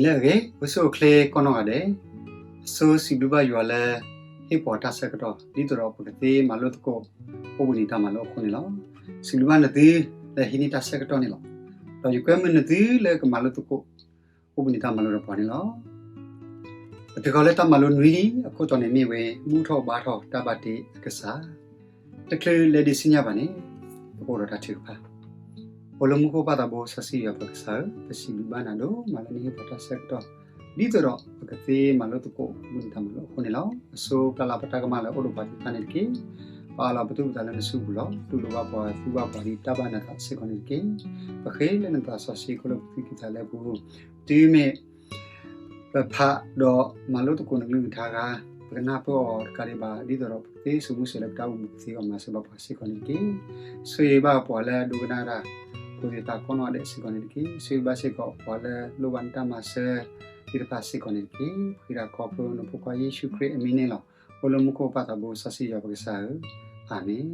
လၢအဂ့ၤ အိၣ်ဆူၣ်အိၣ်ချ့ကိးနီၢ်ဂၤဒဲး, အဆိစံးဘျုးဘၣ်ယွၤလၢ ဟ့ၣ်ပှၤတၢ်ဆၢကတီၢ် ဒ်သိးဒီးပကသ့မၤလိသကိး အိၣ်ဘှံးနံၤတၢ်မၤလိအဃိန့ၣ်လီၤ. စံးဘျုးဘၣ်နသုလၢဟံးန့ၢ်တၢ်ဆၢကတီၢ်န့ၣ်လီၤ. ဒီးယကွဲမုာ်နသုလၢကမၤလိသကိး အိၣ်ဘှံးနံၤတၢ်မၤလိဒီးပှၤန့ၣ်လီၤ. ပတုၤဃီၤလၢတၢ်မၤလိနွံအခိၣ်တီန့ၣ်မ့ၢ်ဝဲ ဘူၣ်ထီၣ်ဘါထီၣ်တၢ်ဘၣ်တ့အကစၢ်, တချုးလဲၤဒံးဆူညါဘၣ်န့ၣ် ပကအိၣ်ဒီးတၢ်ထုကဖၣ်. အိၣ်လၢမူခိၣ်ပၢ်သးဘိစီဆှံယွၤပကစၢ်ဧၢ, ပစံးဘျုးဘၣ်နၤဒိၣ်မးလၢနဟ့ၣ်ပှၤတၢ်ဆၢကတီၢ် ဒ်သိးဒီးပကသ့မၤလိသကိး ဘူၣ်နံၤတၢ်မၤလိအဃိန့ၣ်လီၤ. အဆိပျၢ်လၢပတၢ်ကမၣ်လၢအိၣ်ဒီးပှၤသ့ၣ်တဖၣ်န့ၣ်တက့ၢ်. ပအၢၣ်လီၤပသူၣ်ပသးလၢနစုပူၤလီၤ. တူၢ်လိာ်ဘၣ်ပှၤ သူဘၣ်ပှၤဒ်တၢ်ဘၣ်နသးစ့ၢ်ကီးန့ၣ်တက့ၢ်. ပဃ့လၢနသးစီဆှံအဃိလၢပသူၣ်ကံၢ်သးလဲပူၤ, တုၤမ့ၢ် ပဖးဒီးမၤလိသကိးနကလုၢ်ကထါဂၤ, ပကနၢ်ပၢၢ်အီၤတကးဒံးဘၣ် ဒ်သိးဒီးပကသ့စိာ်မူစိာ်လၢပတၢ်အိၣ်မူပသ့အီၤမၤစၢၤဘၣ်ပှၤစ့ၢ်ကီးန့ၣ်တက့ၢ်. ဆိၣ်ဂ့ၤဘၣ်ပှၤလၢအဒိကနၣ်တၢ်ဖိသ့ၣ်တဖၣ်ကိးနီၢ်ဂၤဒဲးစ့ၢ်ကီးန့ၣ်တက့ၢ်. ဆိၣ်ဂ့ၤဘၣ်စ့ၢ်ကီးပှၤလၢလိၣ်ဘၣ်နတၢ်မၤစၢၤသ့ၣ်တဖၣ်စ့ၢ်ကီးန့ၣ်တက့ၢ်. ပဃ့တၢ်ခီဖျိနဖိခွါယ့ၣ်ၡူးခရံာ်အမံၤန့ၣ်လီၤ. အိၣ်လၢမူခိၣ်ပၢ်သးဘိစီဆှံယွၤပကစၢ်ဧၢ, အၤမ့ၣ်.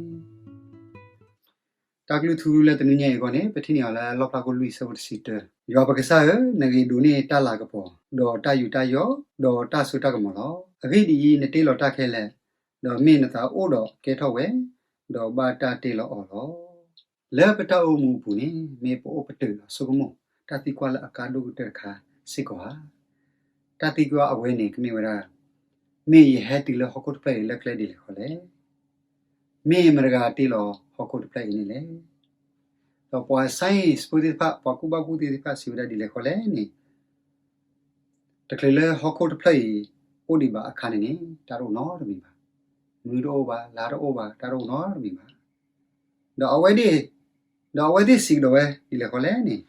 တၢ်ကလုၢ်ထူလၢတနွံညါအံၤအဂီၢ်န့ၣ် ပထံၣ်န့ၢ်အီၤလၢလီၣ်ဖျါခိၣ်လွံၢ်ဆၢဖိတဆံတၢ, ယွၤပကစၢ်ဧၢ, နဂ့ၤဒိးန့ၢ်တၢ်လၤကပီၤ, ဒီးတၢ်ယူးတၢ်ယီၣ်, ဒီးတၢ်စိတၢ်ကမီၤလီၤ. အဂ့ၢ်ဒ်အံၤ, နတ့လီၤတၢ်ခဲလၢာ်, ဒီးမ့ၢ်နသးအိၣ်ဒီးကဲထီၣ်ဝဲ, ဒီးဘၣ်တၢ်တ့လီၤအီၤလီၤ. လၢပတၢ်အိၣ်မူအပူၤန့ၣ် မ့ၢ်ပအိၣ်ပတုာ်ဒီးဆိကမိၣ် တၢ်သံကွၢ်လၢအကါဒိၣ်ကတၢၢ်တခါစ့ၢ်ကီးဧါ. တၢ်သံကွၢ်အဝဲန့ၣ်ကမ့ၢ်ဝဲဒၣ်, မ့ၢ်ယဟဲတုၤလၢဟီၣ်ခိၣ်တဖျၢၣ်အံၤလၢကျဲဒ်လဲၣ်ဃီလဲၣ်. မ့ၢ်မတၤတဂၤတ့လီၤဟီၣ်ခိၣ်တဖျၢၣ်အံၤန့ၣ်လဲၣ်. ဒီးပှၤ science ဖိသ့ၣ်တဖၣ် ပှၤကူၣ်ဘၣ်ကူၣ်သ့သ့ၣ်တဖၣ်စံးဝဲဒၣ်ဒ်လဲၣ်ဃီလဲၣ်န့ၣ်, တချုးလၢဟီၣ်ခိၣ်တဖျၢၣ်အံၤ အိၣ်ဒံးဘၣ်အခါန့ၣ်န့ၣ် တၢ်တအိၣ်နီတမံၤဘၣ်. မုၢ်တအိၣ်ဘၣ်, လါတအိၣ်ဘၣ်, တၢ်တအိၣ်နီတမံၤဘၣ်. ဒီးအဝဲသ့ၣ်, ဒီးအဝဲသ့ၣ်စံးကဒီးဝဲဒ်လဲၣ်ဃီလဲၣ်န့ၣ်,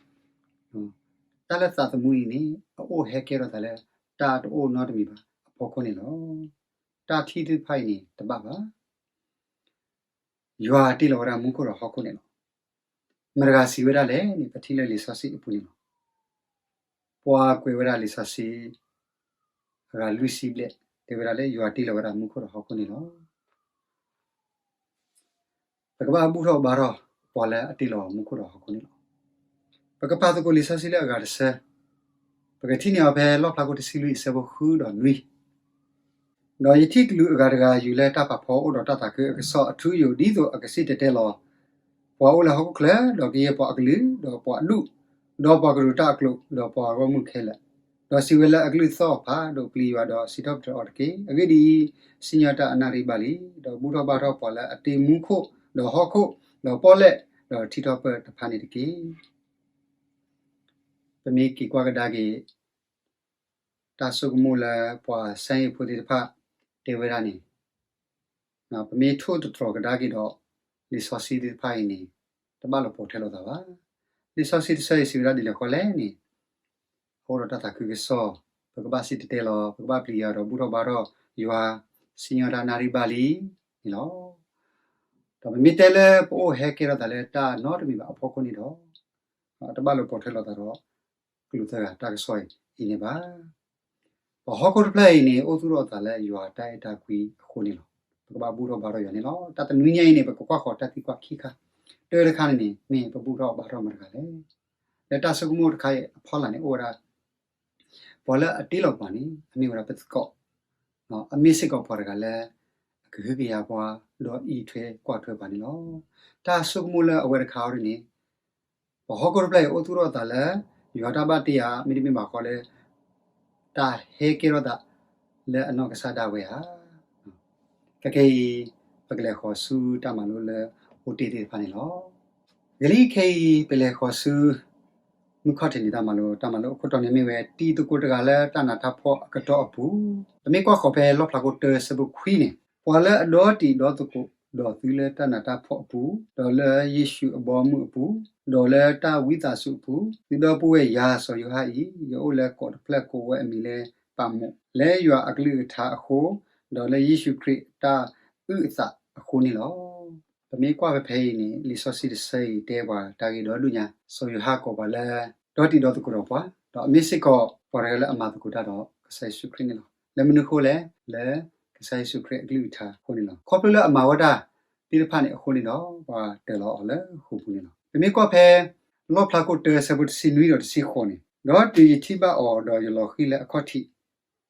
တၢ်လၢသးသမူအံၤန့ၣ် အအိၣ်ဟဲကဲထီၣ်သးလၢ တၢ်တအိၣ်နီတမံၤဘၣ်အဖီခိၣ်န့ၣ်လီၤ. တၢ်ထံၣ်သ့ၣ်တဖၣ်အံၤန့ၣ် တဘၣ်ဘၣ်. ယွၤတ့လီၤဝဲဒၣ်မူခိၣ်ဒီးဟီၣ်ခိၣ်န့ၣ်လီၤ. မတၤတဂၤစံးဝဲဒၣ်လဲၣ်န့ၣ် ပထံၣ်လၢလံာ်စီဆှံအပူၤန့ၣ်လီၤ. ပှၤကွဲးဝဲဒၣ်လံာ်စီဆှံ အဂၤလွံၢ်ဆံဘျဲၣ် တဲဝဲဒၣ်လၢ ယွၤတ့လီၤဝဲဒၣ်မူခိၣ်ဒီးဟီၣ်ခိၣ်န့ၣ်လီၤ. ပကဘၣ်ဘူၣ်ထီၣ်ဘါထီၣ် ပှၤလၢအတ့လီၤမူခိၣ်ဒီးဟီၣ်ခိၣ်န့ၣ်လီၤ. ပကဖးသကိးလံာ်စီဆှံလၢအဂၤတဆၢ, ပကထံၣ်န့ၢ်အီၤဖဲလီၣ်ဖျါခိၣ်တဆံလွံၢ်အဆၢဖိဃုဒီးနွံ ဒီးယထံၣ်ကလူးအဂၤတဂၤ ယူၤလၢတၢ်ဖးဖီအိၣ်ဒီးတၢ်သးခုအကစီၣ်အထူအယိာ် ဒ်သိးအကစံၣ်တဲၤတဲလီၤ ပှၤအိၣ်လၢဟီၣ်ခိၣ်ချၢ, ဒီးကယဲၢ်ပှၤအကလုာ်, ဒီးပှၤအဒူၣ်, ဒီးပှၤကရူၢ်တၢ်အကျိာ်, ဒီးပှၤဂီၢ်မုၢ်ခဲလၢာ်, ဒီးစံးဝဲလၢအကလုၢ်သီၣ်ဖးဒိၣ်ပျံၤယွၤဒီးစံးထီၣ်ပတြၢၤအီၤတက့ၢ်. အဂ့ၢ်ဒ်အံၤ, စံၣ်ညီၣ်တၢ်အနၣ်ရံၣ်ဘၣ်လံ, ဒီးဘူၣ်ထီၣ်ဘါထီၣ်ပှၤလၢအတ့မူခိၣ်, ဒီးဟီၣ်ခိၣ်, ဒီးပီၣ်လဲၣ်, ဒီးထံထီၣ်ပၢၢ်တဖၣ်န့ၣ်တက့ၢ်. ပမ့ၢ်က့ၤကွၢ်ကဒါက့ၤ တၢ်ဆိကမိၣ်လၢပှၤ science ဖိသ့ၣ်တဖၣ်တဲဝဲဒၣ်န့ၣ်, ပမ့ၢ်ထိၣ်သတြီၤကဒါက့ၤဒီး လံာ်စီဆှံသ့ၣ်တဖၣ်အံၤန့ၣ် တဘၣ်လီၤပိာ်ထွဲလိာ်သးဘၣ်. လံာ်စီဆှံတဆၢအံၤစံးဝဲဒၣ်ဒ်လဲၣ်ဃီလဲၣ်န့ၣ်, အအိၣ်ဒီးတၢ်သးခုကစီၣ်, ပကဘၣ်စံၣ်တဲၤတဲလီၤ, ပကဘၣ်ပျံၤယွၤဒီးဘူၣ်ထီၣ်ဘါထီၣ်ယွၤ, စံၣ်ညီၣ်တၢ်နၣ်ရံၣ်ဘၣ်လံန့ၣ်လီၤ. ဒီးပမ့ၢ်တဲလၢပအိၣ်ဟဲကဲထီၣ်သးလၢတၢ်နီတမံၤဘၣ်အဖီခိၣ်န့ၣ်ဒီး, တဘၣ်လီၤပိာ်ထွဲလိာ်သးဒီး ကလူးသၢဂၤတၢ်ကစီၣ်အံၤန့ၣ်ဘၣ်. ပှၤဟီၣ်ခိၣ်တဖျၢၣ်အံၤန့ၣ် အိၣ်သူၣ်ထီၣ်အသးလၢယွၤတၢ်အဲၣ်တၢ်ကွံအဃိန့ၣ်လီၤ. ပကဘၣ်ဘူၣ်ထီၣ်ဘါထီၣ်ယွၤန့ၣ်လီၤ. တၢ်တနွံညါအံၤန့ၣ် ပကကွၢ်ဃီၤတၢ်သံကွၢ်ခံခါ, တၢ်တခါန့ၣ်န့ၣ် မ့ၢ်ပဘူၣ်ထီၣ်ဘါထီၣ်မတၤတဂၤလဲၣ်. လၢတၢ်ဆိကမိၣ်တခါအံၤအဖီလာ်န့ၣ် အိၣ်ဝဲဒၣ် ပှၤလၢအတ့လီၤပှၤန့ၣ် အမ့ၢ်ဝဲဒၣ်ပသကိး, အမ့ၢ်စ့ၢ်ကီးပှၤတဂၤလၢ အကဟုကယာ်ပှၤ ဒီးအံးထွဲကွၢ်ထွဲပှၤန့ၣ်လီၤ. တၢ်ဆိကမိၣ်လၢအဝဲတခါအံၤန့ၣ် ပှၤဟီၣ်ခိၣ်တဖျၢၣ်အံၤအိၣ်သူၣ်ထီၣ်အသးလၢ ယွၤတၢ်ဘၣ်တ့ဧါ, မ့တမ့ၢ်ဘၣ်ဃီလၢ တၢ်ဟဲကဲထီၣ်သးလၢအနီၢ်ကစၢ်ဒၣ်ဝဲဧါ. ခဲကနံၣ်အံၤ ပကလဲၤဃီၤဆူတၢ်မၤလိလၢအိၣ်တ့ၢ်သ့ၣ်တဖၣ်န့ၣ်လီၤ. ဂ့ၤလံခဲအံၤ ပလဲၤဃီၤဆူ မုၢ်ခီၣ်ထံးနံၤတၢ်မၤလိ, တၢ်မၤလိအခိၣ်တီန့ၣ်မ့ၢ်ဝဲ တံၤသကိးတဂၤလၢတၢ်နးတၢ်ဖှီၣ်အကတီၢ်အပူၤ, ပမ့ၢ်ကွၢ်ဃီၤဖဲလီၣ်ဖျါခိၣ်တၢဆၢဖိခွံန့ၣ်, ပှၤလၢအဒီတံၤဒီသကိးဒီးသုလၢတၢ်နးတၢ်ဖှီၣ်အပူၤ, ဒီးလၢယ့ၣ်ၡူးအဘီအမုၢ်အပူၤ, ဒီးလၢတၢ်ဝံသးစူၤအပူၤ, သုဒီပုၢ်ဝဲၢ်ယၤစီၤယိၤဟၣ်အံၤ, ယအိၣ်လၢကီးတဖျၢၣ်ကိးဝဲအမံၤလၢပးမိး, လၢယွၤအကလုၢ်ကထါအဃိ, ဒီးလၢယ့ၣ်ၡူးခရံာ်တၢ်အုၣ်အသးအဃိန့ၣ်လီၤ. ပမ့ၢ်ကွၢ်ဖဲဖဲအံၤန့ၣ် လံာ်စီဆှံတဆၢအံၤတဲပှၤတၢ်ဂ့ၢ်ဒီဒူၣ်ညါ, စီၤယိၤဟၣ်ကိးပှၤလၢ ဒီတံၤဒီသကိးဒီးပှၤ, ဒီးအမ့ၢ်စ့ၢ်ကီးပှၤတဂၤလၢအမၤသကိးတၢ်ဒီးကစၢ်ယ့ၣ်ၡူးခရံာ်န့ၣ်လီၤ. လၢမနုၤအဃိလဲၣ်, လၢကစၢ်ယ့ၣ်ၡူးခရံာ်အကလုၢ်ကထါအဃိန့ၣ်လီၤ. ခီဖျိလၢအမၤဝဲဒၣ်သ့ၣ်တဖၣ်န့ၣ်အဃိန့ၣ်ဒီး ပှၤတၢၢ်လီၤအီၤလၢဃိာ်ပူၤန့ၣ်လီၤ. ပမ့ၢ်ကွၢ်ဖဲ လီၣ်ဖျါခိၣ်တၢဆၢဖိတဆံနွံဒီးတဆံဃိးန့ၣ်, ဒီးတုၤယထံၣ်ဘၣ်အီၤ, ဒီးယလီၤဃံၤလၢအခီၣ်ထံး,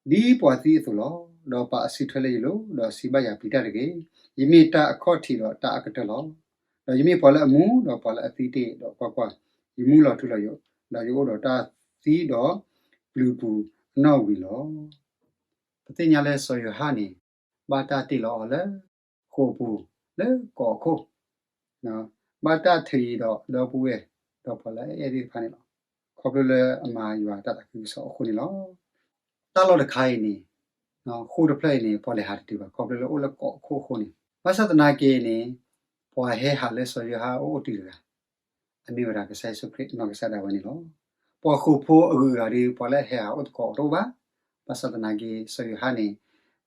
ဒ်ပှၤသံအသိးလီၤ. ဒီးပာ်အစုထွဲလၢယလိၤ, ဒီးစံးဘၣ်ယၤ, ပျံၤတၢ်တဂ့ၤ, ယမ့ၢ်တၢ်အခီၣ်ထံးဒီးတၢ်အကတၢၢ်လီၤ. ဒီးယမ့ၢ်ပှၤလၢအမူ, ဒီးပှၤလၢအသံတ့ၢ်, ဒီးကွၢ်ကွၢ်, ယမူလီၤထူလီၤယိာ်, ဒီးယအိၣ်ဒီးတၢ်သံဒီးပျုၤပူၤအနီၣ်ဝံၤလီၤ. ပသ့ၣ်ညါလၢစီၤယိၤဟၣ်န့ၣ် ဘၣ်တၢ်တ့ၢ်လီၤအီၤလၢ ဃိာ်ပူၤလၢကီးအခိၣ်, ဘၣ်တၢ်ထုးယံၤဒီးဒီပုၢ်ဝဲၢ် ဒီးပှၤလၢအအဲၣ်သ့ၣ်တဖၣ်န့ၣ်လီၤ. ခီဖျိလၢအမၤယွၤတၢ်သးခုကစီၣ်အဃိန့ၣ်လီၤ. တၢ်လီၢ်တခါအံၤန့ၣ် ဃိာ်တဖျၢၣ်အံၤန့ၣ် ပှၤလဲၤဟးတတုၤဘၣ် ခီဖျိလၢအိၣ်လၢကီးအခိၣ်အဃိန့ၣ်, ဘၣ်ဆၣ်သနာ်က့န့ၣ် ပှၤဟဲဟးလၢစီၤယိၤဟၣ်အအိၣ်တုၤတဂၤ အမ့ၢ်ဝဲဒၣ်ကစၢ်ယ့ၣ်ၡူးခရံာ်နီၢ်ကစၢ်ဒၣ်ဝဲန့ၣ်လီၤ. ပှၤဃိာ်ဖိအဂုၤအဂၤဒီး ပှၤလၢအဟဲဟးအိၣ်သကိးအီၤတအိၣ်ဘၣ်. ဘၣ်ဆၣ်သနာ်က့ စီၤယိၤဟၣ်န့ၣ်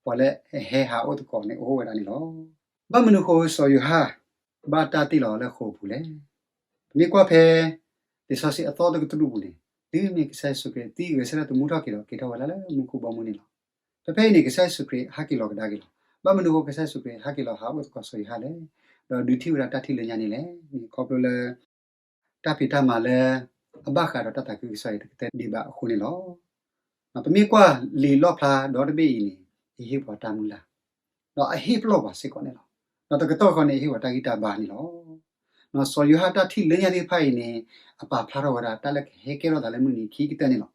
ပှၤလၢအဟဲဟးအိၣ်သကိးန့ၣ် အိၣ်ဝဲဒၣ်န့ၣ်လီၤ. ဘၣ်မနုၤဃိစီၤယိၤဟၣ် ဘၣ်တၢ်တ့ၢ်လီၤအီၤလၢဃိာ်ပူၤလဲၣ်. ပမ့ၢ်ကွၢ်ဖဲ လံာ်စီဆှံအသီတကတြူၢ်ပူၤန့ၣ် တုၤမ့ၢ်ကစၢ်ယ့ၣ်ၡူးခရံာ်သံဂဲၤဆၢထၢၣ်သမူထီၣ်က့ၤဒီး က့ၤထီၣ်ဝဲဒၣ်လၢမူခိၣ်ဘီမုၢ်န့ၣ်လီၤ. ဖဲဖဲအံၤန့ၣ် ကစၢ်ယ့ၣ်ၡူးခရံာ်ဟးက့ၤလီၤကဒါက့ၤလီၤ. ဘၣ်မနုၤဃိကစၢ်ယ့ၣ်ၡူးခရံာ်ဟးက့ၤလီၤဟးအိၣ်သကိးစီၤယိၤဟၣ်လဲၣ်. ဒီးဒုးထံၣ်ဝဲဒၣ်တၢ်ထံၣ်လၢညါန့ၣ်လဲၣ်န့ၣ် ခီဖျိလၢ တၢ်ဖံးတၢ်မၤလၢ အဘၣ်ဃးဒီးတၢ်သးခုကစီၣ်အံၤတကတၢၢ်ဒံးဘၣ်အဃိန့ၣ်လီၤ. ပမ့ၢ်ကွၢ်လံာ်လီၣ်ဖျါဒီတဘ့ၣ်အံၤန့ၣ် အဟ့ၣ်ပှၤတၢ်မုၢ်လၢ်, ဒီးအဟ့ၣ်ပလီၢ်ပှၤစ့ၢ်ကီးန့ၣ်လီၤ. ဒီးတကတီၢ်ဃီန့ၣ် အဟ့ၣ်ပှၤတၢ်ဂံၢ်တၢ်ဘါန့ၣ်လီၤ. စီၤယိၤဟၣ်တၢ်ထံၣ်လၢညါသ့ၣ်တဖၣ်အံၤန့ၣ် အပာ်ဖျါထီၣ်ဝဲဒၣ်တၢ်လၢကဟဲကဲထီၣ်သးလၢမုၢ်နံၤခံကတၢၢ်န့ၣ်လီ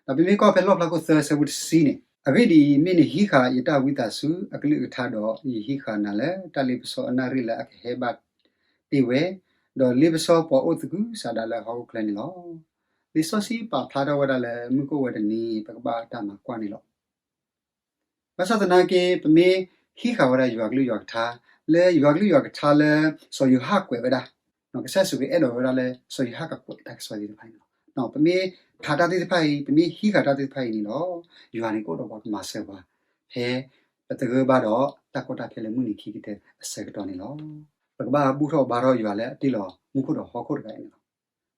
ၤ. ဒီးပမ့ၢ်ကွၢ်ဖဲလီၣ်ဖျါခိၣ်သၢဆၢဖိတဆံန့ၣ်, အဂ့ၢ်ဒ်အံၤ, မ့ၢ်နဟံးဃာ်ယတၢ်ဝံသးစူၤအကလုၢ်အကထါဒီး ယဟံးဃာ်နၤလၢတၢ်လ့ပစီအနၣ်ရံၣ်လၢအကဟဲဘၣ်တ့ၢ်ဝဲ, ဒီးလ့ပစီပှၤအိၣ်သကုၤဆးဒးလၢဟီၣ်ခိၣ်ချၢန့ၣ်လီၤ. လံာ်စီဆှံပာ်ဖျါထီၣ်ဝဲဒၣ်လၢမုၢ်ကအိၣ်ဝဲတနံၤ ပကဘၣ်တၢ်မၤကွၢ်န့ၣ်လီၤ. ဘၣ်ဆၣ်သနာ်က့ ပမ့ၢ်ဟံးဃာ်ဝဲဒၣ်ယွၤကလုၢ်ယွၤကထါ, လၢယွၤကလုၢ်ယွၤကထါလၢ စီၤယိၤဟၣ်ကွဲးဝဲဒၣ်, ကစၢ်ယ့ၣ်ၡူးခရံာ်အဲၣ်ဒိးဝဲဒၣ်လၢ စီၤယိၤဟၣ်ကကွဲးတၢ်ကစီၣ်သ့ၣ်တဖၣ်န့ၣ်လီၤ. ပမ့ၢ်ဖးတၢ်သ့ၣ်တဖၣ်အံၤ, ပမ့ၢ်ဟံးဃာ်တၢ်သ့ၣ်တဖၣ်အံၤန့ၣ်လီၤ, ယွၤန့ၣ်ကအိၣ်ဒီးပှၤကမၤစၢၤပှၤ ဖဲပသဂၢၢ်ဘၣ်ဒီးတၢ်ကီတၢ်ခဲလၢမုၢ်နံၤခံကတၢၢ်အဆၢကတီၢ်န့ၣ်လီၤ. ပကဘၣ်ဘူၣ်ထီၣ်ဘါထီၣ်ယွၤလၢအတ့လီၤမူခိၣ်ဒီးဟီၣ်ခိၣ်တဂၤအံၤန့ၣ်လီၤ.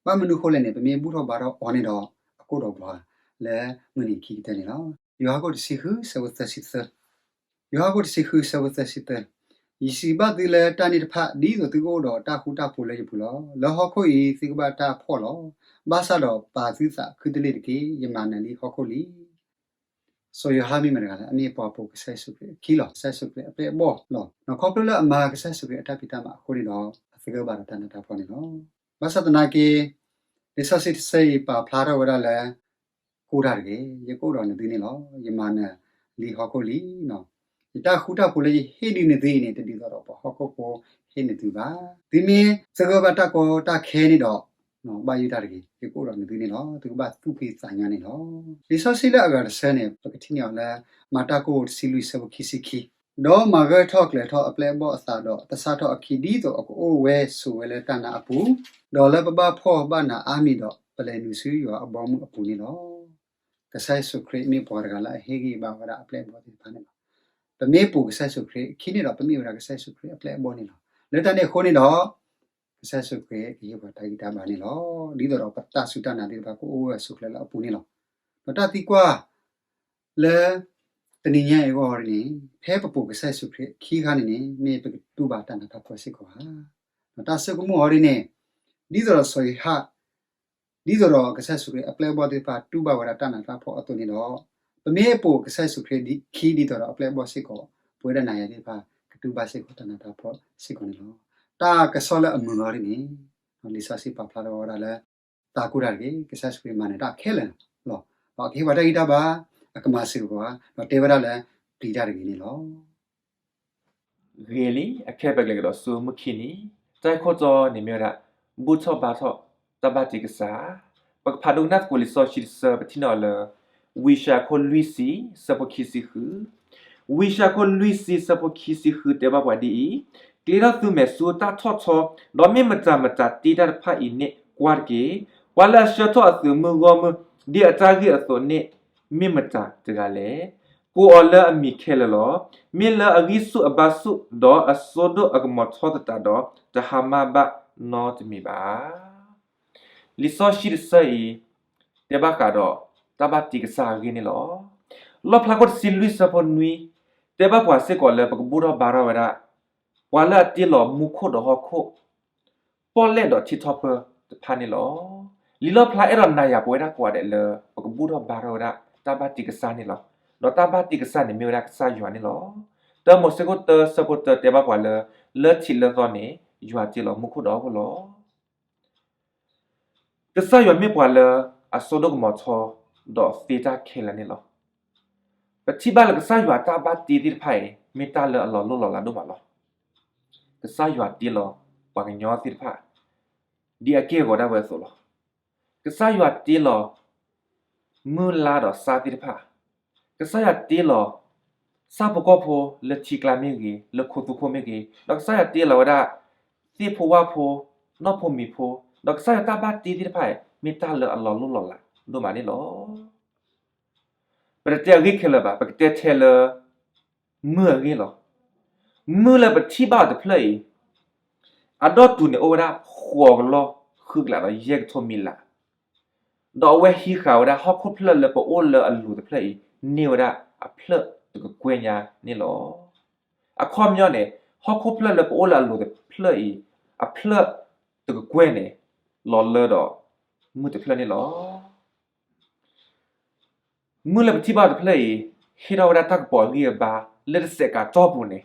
ဘၣ်မနုၤဃိလဲၣ်န့ၣ် ပမ့ၢ်ဘူၣ်ထီၣ်ဘါထီၣ်အီၤန့ၣ်ဒီး အကအိၣ်ဒီးပှၤလၢမုၢ်နံၤခံကတၢၢ်န့ၣ်လီၤ. ယိၤဟၣ်ခိၣ်တဆံဃုဆၢဖိသၢဆံသၢ, ယိၤဟၣ်ခိၣ်တဆံဃုဆၢဖိသၢဆံသၢ, ယစံးဘၣ်သုလၢတၢ်န့ၣ်တဖၣ် ဒ်သိးသုကအိၣ်ဒီးတၢ်ဃူတၢ်ဖိးလၢယပူၤလီၤ. လၢဟီၣ်ခိၣ်အံၤ သုကဘၣ်တၢ်ဖှီၣ်လီၤ. ဘၣ်ဆၣ်ဒီးပာ်သုသးခုတလ့ၢ်တက့ၢ်. ယမၤနၢၤလံဟီၣ်ခိၣ်လံ. စီၤယိၤဟၣ်မ့ၢ်မတၤတဂၤလဲၣ်. အမ့ၢ်ပှၤပိာ်ကစၢ်ယ့ၣ်ၡူးခရံာ်အခံလီၤ. ကစၢ်ယ့ၣ်ၡူးခရံာ်အပျဲၢ်အဘီၣ်လီၤ. ခီဖျိလၢအမၤကစၢ်ယ့ၣ်ၡူးခရံာ်အတၢ်ဖံးတၢ်မၤအဃိန့ၣ်ဒီး အသဂၢၢ်ဘၣ်ဒီးတၢ်နးတၢ်ဖှီၣ်န့ၣ်လီၤ. ဘၣ်ဆၣ်သနာ်က့ လံာ်စီဆှံတဆၢအံၤပာ်ဖျါထီၣ်ဝဲဒၣ်လၢ ကိၢ်တၢ်တဂ့ၤ, ယကအိၣ်ဒီးနသုန့ၣ်လီၤ. ယမၤနၢၤလံဟီၣ်ခိၣ်လံ. ယတၢ်ဃူတၢ်ဖိးလၢယဟ့ၣ်ဒုးနသုအံၤန့ၣ် တဒ်သိးဒီးပှၤဟီၣ်ခိၣ်ဖိဟ့ၣ်နသုဘၣ်. သုမ့ၢ်သဂၢၢ်ဘၣ်တၢ်ကီတၢ်ခဲန့ၣ်ဒီး ဘၣ်ယိၣ်တၢ်တဂ့ၤ, ယကအိၣ်ဒီးနသုန့ၣ်လီၤ. သုကဘၣ်သူၣ်ဖှံသးညီန့ၣ်လီၤ. လံာ်စီဆှံလၢအဂၤတဆၢန့ၣ် ပကထံၣ်န့ၢ်အီၤလၢ မၤတၢ်ခိၣ်တဆံလွံၢ်ဆၢဖိခံဆံခံ, ဒီးမၤဂၢၢ်ထီၣ်ကျၢၤထီၣ်အပျဲၢ်အဘီၣ်အသးဒီး သဆၣ်ထီၣ်အခံ ဒ်သိးအကအိၣ်ဝဲဆိးဝဲလၢတၢ်နာ်အပူၤ, ဒီးလၢပဘၣ်ဖှီၣ်ဘၣ်နးအါမံၤဒီး ပလဲၤနုာ်ဆူယွၤအဘီအမုၢ်အပူၤန့ၣ်လီၤ. ကစၢ်ယ့ၣ်ၡူးခရံာ်မ့ၢ်ပှၤတဂၤလၢအဟ့ၣ်ဂံၢ်ဘါဝဲဒၣ်အပျဲၢ်အဘီၣ်သ့ၣ်တဖၣ်န့ၣ်လီၤ. ပမ့ၢ်ပိာ်ကစၢ်ယ့ၣ်ၡူးခရံာ်အခံန့ၣ်ဒီး ပမ့ၢ်ဝဲဒၣ်ကစၢ်ယ့ၣ်ၡူးခရံာ်အပျဲၢ်အဘီၣ်န့ၣ်လီၤ. လၢတၢ်န့ၣ်အဃိန့ၣ်ဒီး ကစၢ်ယ့ၣ်ၡူးခရံာ်ကဟ့ၣ်ပှၤတၢ်ဂံၢ်တၢ်ဘါန့ၣ်လီၤ. ဒ်သိးဒီးပတၢ်စူၢ်တၢ်နာ်သ့ၣ်တဖၣ် ကအိၣ်ဝဲဆိးကျၢၤလၢအပူၤန့ၣ်လီၤ. ဒီးတၢ်သံကွၢ်လၢ တနံၤညါအံၤအဂီၢ်န့ၣ် ဖဲပပိာ်ကစၢ်ယ့ၣ်ၡူးခရံာ်ခံခါန့ၣ်န့ၣ် မ့ၢ်ပကတူၢ်ဘၣ်တၢ်နးတၢ်ဖှီၣ်စ့ၢ်ကီးဧါ. ဒီးတၢ်ဆိကမိၣ်အီၤဒ်န့ၣ် ဒ်သိးဒီးစီၤယိၤဟၣ် ဒ်သိးဒီးကစၢ်ယ့ၣ်ၡူးခရံာ်အပျဲၢ်အဘီၣ်သ့ၣ်တဖၣ်တူၢ်ဘၣ်ဝဲဒၣ်တၢ်နးတၢ်ဖှီၣ်အသိးန့ၣ်ဒီး ပမ့ၢ်ပိာ်ကစၢ်ယ့ၣ်ၡူးခရံာ်ခံဒ်သိးဒီးအပျဲၢ်အဘီၣ်စ့ၢ်ကီး ပဝဲဒၣ်နၤယၤသ့ၣ်တဖၣ် ကတူၢ်ဘၣ်စ့ၢ်ကီးတၢ်နးတၢ်ဖှီၣ်စ့ၢ်ကီးန့ၣ်လီၤ. တၢ်ကစီၣ်လၢအမုာ်အီၤဒ်န့ၣ် လံာ်စီဆှံပာ်ဖျါထီၣ်ဝဲဒၣ်လၢ သးကိၢ်တၢ်တဂ့ၤ, ကစၢ်ယ့ၣ်ၡူးခရံာ်မၤနၢၤတၢ်ခဲလၢာ်လီၤ. ဒီးအကဟ့ၣ်ပှၤတၢ်ဂံၢ်တၢ်ဘါ, အကမၤစၢၤပှၤ, ဒီးတဲဝဲဒၣ်လၢ ပျံၤတၢ်တဂ့ၤန့ၣ်လီၤ. ဂ့ၤလံ, အခဲပကလဲၤကဒီးဆူမုၢ်ခံနံၤ, တၢ်ဂ့ၢ်ခိၣ်တီန့ၣ်မ့ၢ်ဝဲဒၣ် ဘူၣ်ထီၣ်ဘါထီၣ် တၢ်ဘၣ်တ့ကစၢ်. ပကဖးဒိကနၣ်သကိးလံာ်စီဆှံတဆၢ ပထံၣ်န့ၢ်အီၤလၢ ဝံယၡါယၤခိၣ်လွံၢ်ဆံ ဆၢဖိခံဆံဃု, ဝံယၡါယၤခိၣ်လွံၢ်ဆံ ဆၢဖိခံဆံဃု တဲဘၣ်ပှၤဒ်အံၤ, ကျ့ထီၣ်သုမဲာ်ဆူတၢ်ထီၣ်ထီ, ဒီးမ့ၢ်မတၤမတၤတ့တၢ်တဖၣ်အံၤန့ၣ်ကွၢ်တက့ၢ်. ပှၤလၢအဆှၢထီၣ်အသုးမုၢ်ဂီၢ်မုၢ် ဒ်အတၢ်ဂ့ၢ်အသိးန့ၣ် မ့ၢ်မတၤတဂၤလဲၣ်. ကိးအီၤလၢအမံၤခဲလၢာ်လီၤ. မ့ၢ်လၢအဂံၢ်ဆူၣ်အဘါဆူၣ်, ဒီးအစိဒိၣ်အကမီၤထီသတးဒီး တဟါမၢ်ဘၣ်နီတမံၤဘၣ်. လံာ်စီဆှံတဆၢအံၤ တဲဘၣ်ဃးဒီး တၢ်ဘၣ်တ့ကစၢ်အဂ့ၢ်န့ၣ်လီၤ. လီၣ်ဖျါခိၣ်တဆံလွံၢ်ဆၢဖိနွံ တဲဘၣ်ပှၤစ့ၢ်ကီးလၢပကဘူၣ်ထီၣ်ဘါထီၣ်ဝဲဒၣ် ပှၤလၢအတ့လီၤမူခိၣ်ဒီးဟီၣ်ခိၣ် ပီၣ်လဲၣ်ဒီးထံထီၣ်ပၢၢ်တဖၣ်န့ၣ်လီၤ. လံာ်လီၣ်ဖျါအဲၣ်ဒိးနၤယၤပဝဲဒၣ်ကိးဂၤဒဲးလၢ ပကဘူၣ်ထီၣ်ဘါထီၣ်ဝဲဒၣ်တၢ်ဘၣ်တ့ကစၢ်န့ၣ်လီၤ. ဒီးတၢ်ဘၣ်တ့ကစၢ်န့ၣ်မ့ၢ်ဝဲဒၣ်ကစၢ်ယွၤန့ၣ်လီၤ. တၢမိၤၡ့ခိၣ်တၢဆၢဖိတၢတဲဘၣ်ပှၤလၢ လၢထံးလၢသီန့ၣ် ယွၤတ့လီၤမူခိၣ်ဒီးဟီၣ်ခိၣ်လီၤ. ကစၢ်ယွၤမ့ၢ်ပှၤလၢအစိဒိၣ်ကမီၤထီ ဒီးသ့တၢ်ခဲလၢာ်န့ၣ်လီၤ. ပထံၣ်ဘၣ်လၢကစၢ်ယွၤအတၢ်ဘၣ်တ့သ့ၣ်တဖၣ်အံၤ မ့ၢ်တၢ်လၢအလီၤလိၢ်လီၤလးဒိၣ်မးလီၤ. ကစၢ်ယွၤတ့လီၤပှၤကညီသ့ၣ်တဖၣ် ဒ်အက့ၢ်အဂီၤဒၣ်ဝဲအသိးလီၤ. ကစၢ်ယွၤတ့လီၤ မုၢ်လါဒီးစါသ့ၣ်တဖၣ်, ကစၢ်ယွၤတ့လီၤ ဆၣ်ဖိကီၢ်ဖိလၢထံကျါမ့ၢ်ဂ့ၤ, လၢခိသူခိၣ်မ့ၢ်ဂ့ၤ, ဒီးကစၢ်ယွၤတ့လီၤဝဲဒၣ် သ့ၣ်ဖိဝၣ်ဖိ, နီၢ်ဖိမံၤဖိ, ဒီးကစၢ်ယွၤတၢ်ဘၣ်တ့သ့ၣ်တဖၣ်အံၤ မ့ၢ်တၢ်လၢအလီၤလိၢ်လီၤလးဒိၣ်မးန့ၣ်လီၤ. ပတတဲအဂ့ၢ်ခဲလၢာ်ဘၣ်, ပကတဲထဲလၢ မုၢ်အဂ့ၢ်လီၤ. မုၢ်လၢပထံၣ်ဘၣ်အီၤတဖျၢၣ်အံၤ အဒီၣ်တုၤန့ၣ်အိၣ်ဝဲဒၣ် ဃိးကလီၢ်ဃုကလးဒီးယဲၢ်ကထိမံၤလး, ဒီးအဝဲဟံးဃာ်ဝဲဒၣ်ဟီၣ်ခိၣ်ဖျၢၣ်လၢပအိၣ်လၢအလိၤတဖျၢၣ်အံၤ န့ၢ်ဝဲဒၣ်အဖျၢၣ်တကကွဲၢ်ညါန့ၣ်လီၤ. အခီပညီန့ၣ် ဟီၣ်ခိၣ်ဖျၢၣ်လၢပအိၣ်လၢအလိၤတဖျၢၣ်အံၤ အဖျၢၣ်တကကွဲၢ်န့ၣ် လီၤလၢဒီးမုၢ်တဖျၢၣ်န့ၣ်လီၤ. မုၢ်လၢပထံၣ်ဘၣ်တဖျၢၣ်အံၤ ဟ့ၣ်ထီၣ်ဝဲဒၣ်တၢ်ကပီၤအဂံၢ်အဘါလၢတစဲးကးတီၢ်ပူၤန့ၣ်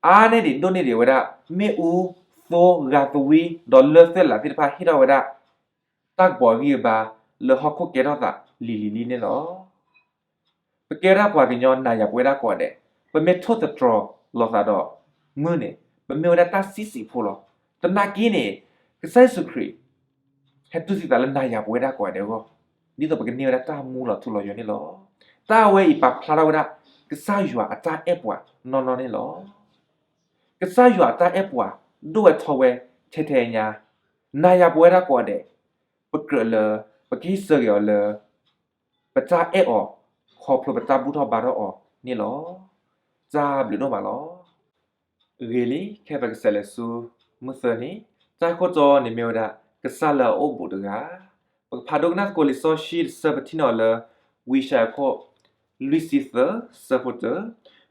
အါန့ၢ်ဒံးဒိၣ်န့ၢ်ဒံးဝဲဒၣ် မ့ၣ်အူ, သိ, ဂၤသဝံ ဒီးလၢၢ်သွဲၣ်လးသ့ၣ်တဖၣ် ဟ့ၣ်ထီၣ်ဝဲဒၣ် တၢ်ကပီၤအဂံၢ်အဘါလၢဟီၣ်ခိၣ်ကဲထီၣ်သးလံၤလံၤလံန့ၣ်လီၤ. ပကဲဒၣ်ပှၤကညီနၤယၤပဝဲဒၣ်ကိးဂၤဒဲး, ပမ့ၢ်ထိၣ်သတြီၤလိာ်သးဒီးမုၢ်န့ၣ် ပမ့ၢ်ဝဲဒၣ်တၢ်ဆံးဆံးဖိလီၤ. သနာ်က့န့ၣ် ကစၢ်ယ့ၣ်ၡူးခရံာ် ဟဲတူၢ်သံသးလၢနၤယၤပဝဲဒၣ်ကိးဂၤဒဲးအဂီၢ်, ဒ်သိးပကန့ၢ်ဝဲဒၣ်တၢ်မူလီၤထူလီၤယိာ်န့ၣ်လီၤ. တၢ်ဝဲအံၤပာ်ဖျါထီၣ်ဝဲဒၣ် ကစၢ်ယွၤအတၢ်အဲၣ်ပှၤနီၢ်နီၢ်န့ၣ်လီၤ. ကစၢ်ယွၤအတၢ်အဲၣ်ပှၤ ဒိၣ်ဝဲထီဝဲထဲထဲညါ, နၤယၤပဝဲဒၣ်ကိးဂၤဒဲး ပကြၢးလၢ ပကဟ့ၣ်ဆၢက့ၤအီၤလၢ ပတၢ်အဲၣ်အီၤ ခီဖျိပတၢ်ဘူၣ်ထီၣ်ဘါထီၣ်အီၤန့ၣ်လီၤ. တၢ်ဘျုးဒိၣ်မးလီၤ. ဂ့ၤလံ, ခဲပကစးလဲၤဆူမုၢ်သၢနံၤ, တၢ်ဂ့ၢ်ခိၣ်တီန့ၣ်မ့ၢ်ဝဲဒၣ် ကစၢ်လၢအအိၣ်ဘူးတဂၤ. ပကဖးဒိကနၣ်သကိးလံာ်စီဆှံတဆၢ ပထံၣ်န့ၢ်အီၤလၢ ဝံယၡါယၤခိၣ် လွံၢ်ဆံသၢ ဆၢဖိတၢ,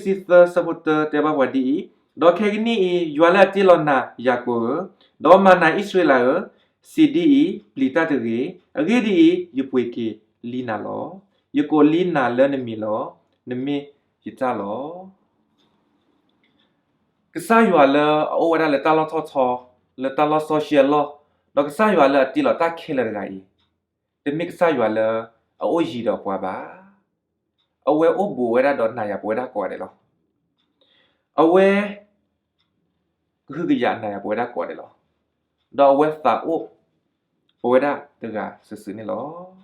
ဝံယၡါယၤခိၣ် လွံၢ်ဆံသၢ ဆၢဖိတၢ တဲဘၣ်ပှၤဒ်အံၤ, ဒီးခဲကနံၣ်အံၤ ယွၤလၢအတ့လီၤနၤ ယၤကိာ်ဧၢ, ဒီးမၤနၤ အံၣ်စရ့လးဧၢ, စံးဒ်အံၤ, ပျံၤတၢ်တဂ့ၤ, အဂ့ၢ်ဒ်အံၤ, ယပှ့ၤက့ၤလံနၤလီၤ. ယကိးလံနၤလၢနမံၤလီၤ. နမ့ၢ်ယတၢ်လီၤ. ကစၢ်ယွၤလၢအအိၣ်ဝဲဒၣ်လၢတၢ်လီၢ်ထီၣ်ထီ, လၢတၢ်လီၢ်စီဆှံအလီၢ်, ဒီးကစၢ်ယွၤလၢအတ့လီၤတၢ်ခဲလၢာ်တဂၤအံၤ, တမ့ၢ်ကစၢ်ယွၤလၢအအိၣ်ယံၤဒီးပှၤဘၣ်. အဝဲအိၣ်ဘူးဝဲဒၣ်ဒီးနၤယၤပဝဲဒၣ်ကိးဂၤဒဲးလီၤ. အဝဲ ကဟုကယာ်နၤယၤပဝဲဒၣ်ကိးဂၤဒဲးလီၤ. ဒီးအဝဲသးအိၣ်ပဝဲဒၣ်တဂၤစုာ်စုာ်န့ၣ်လီၤ.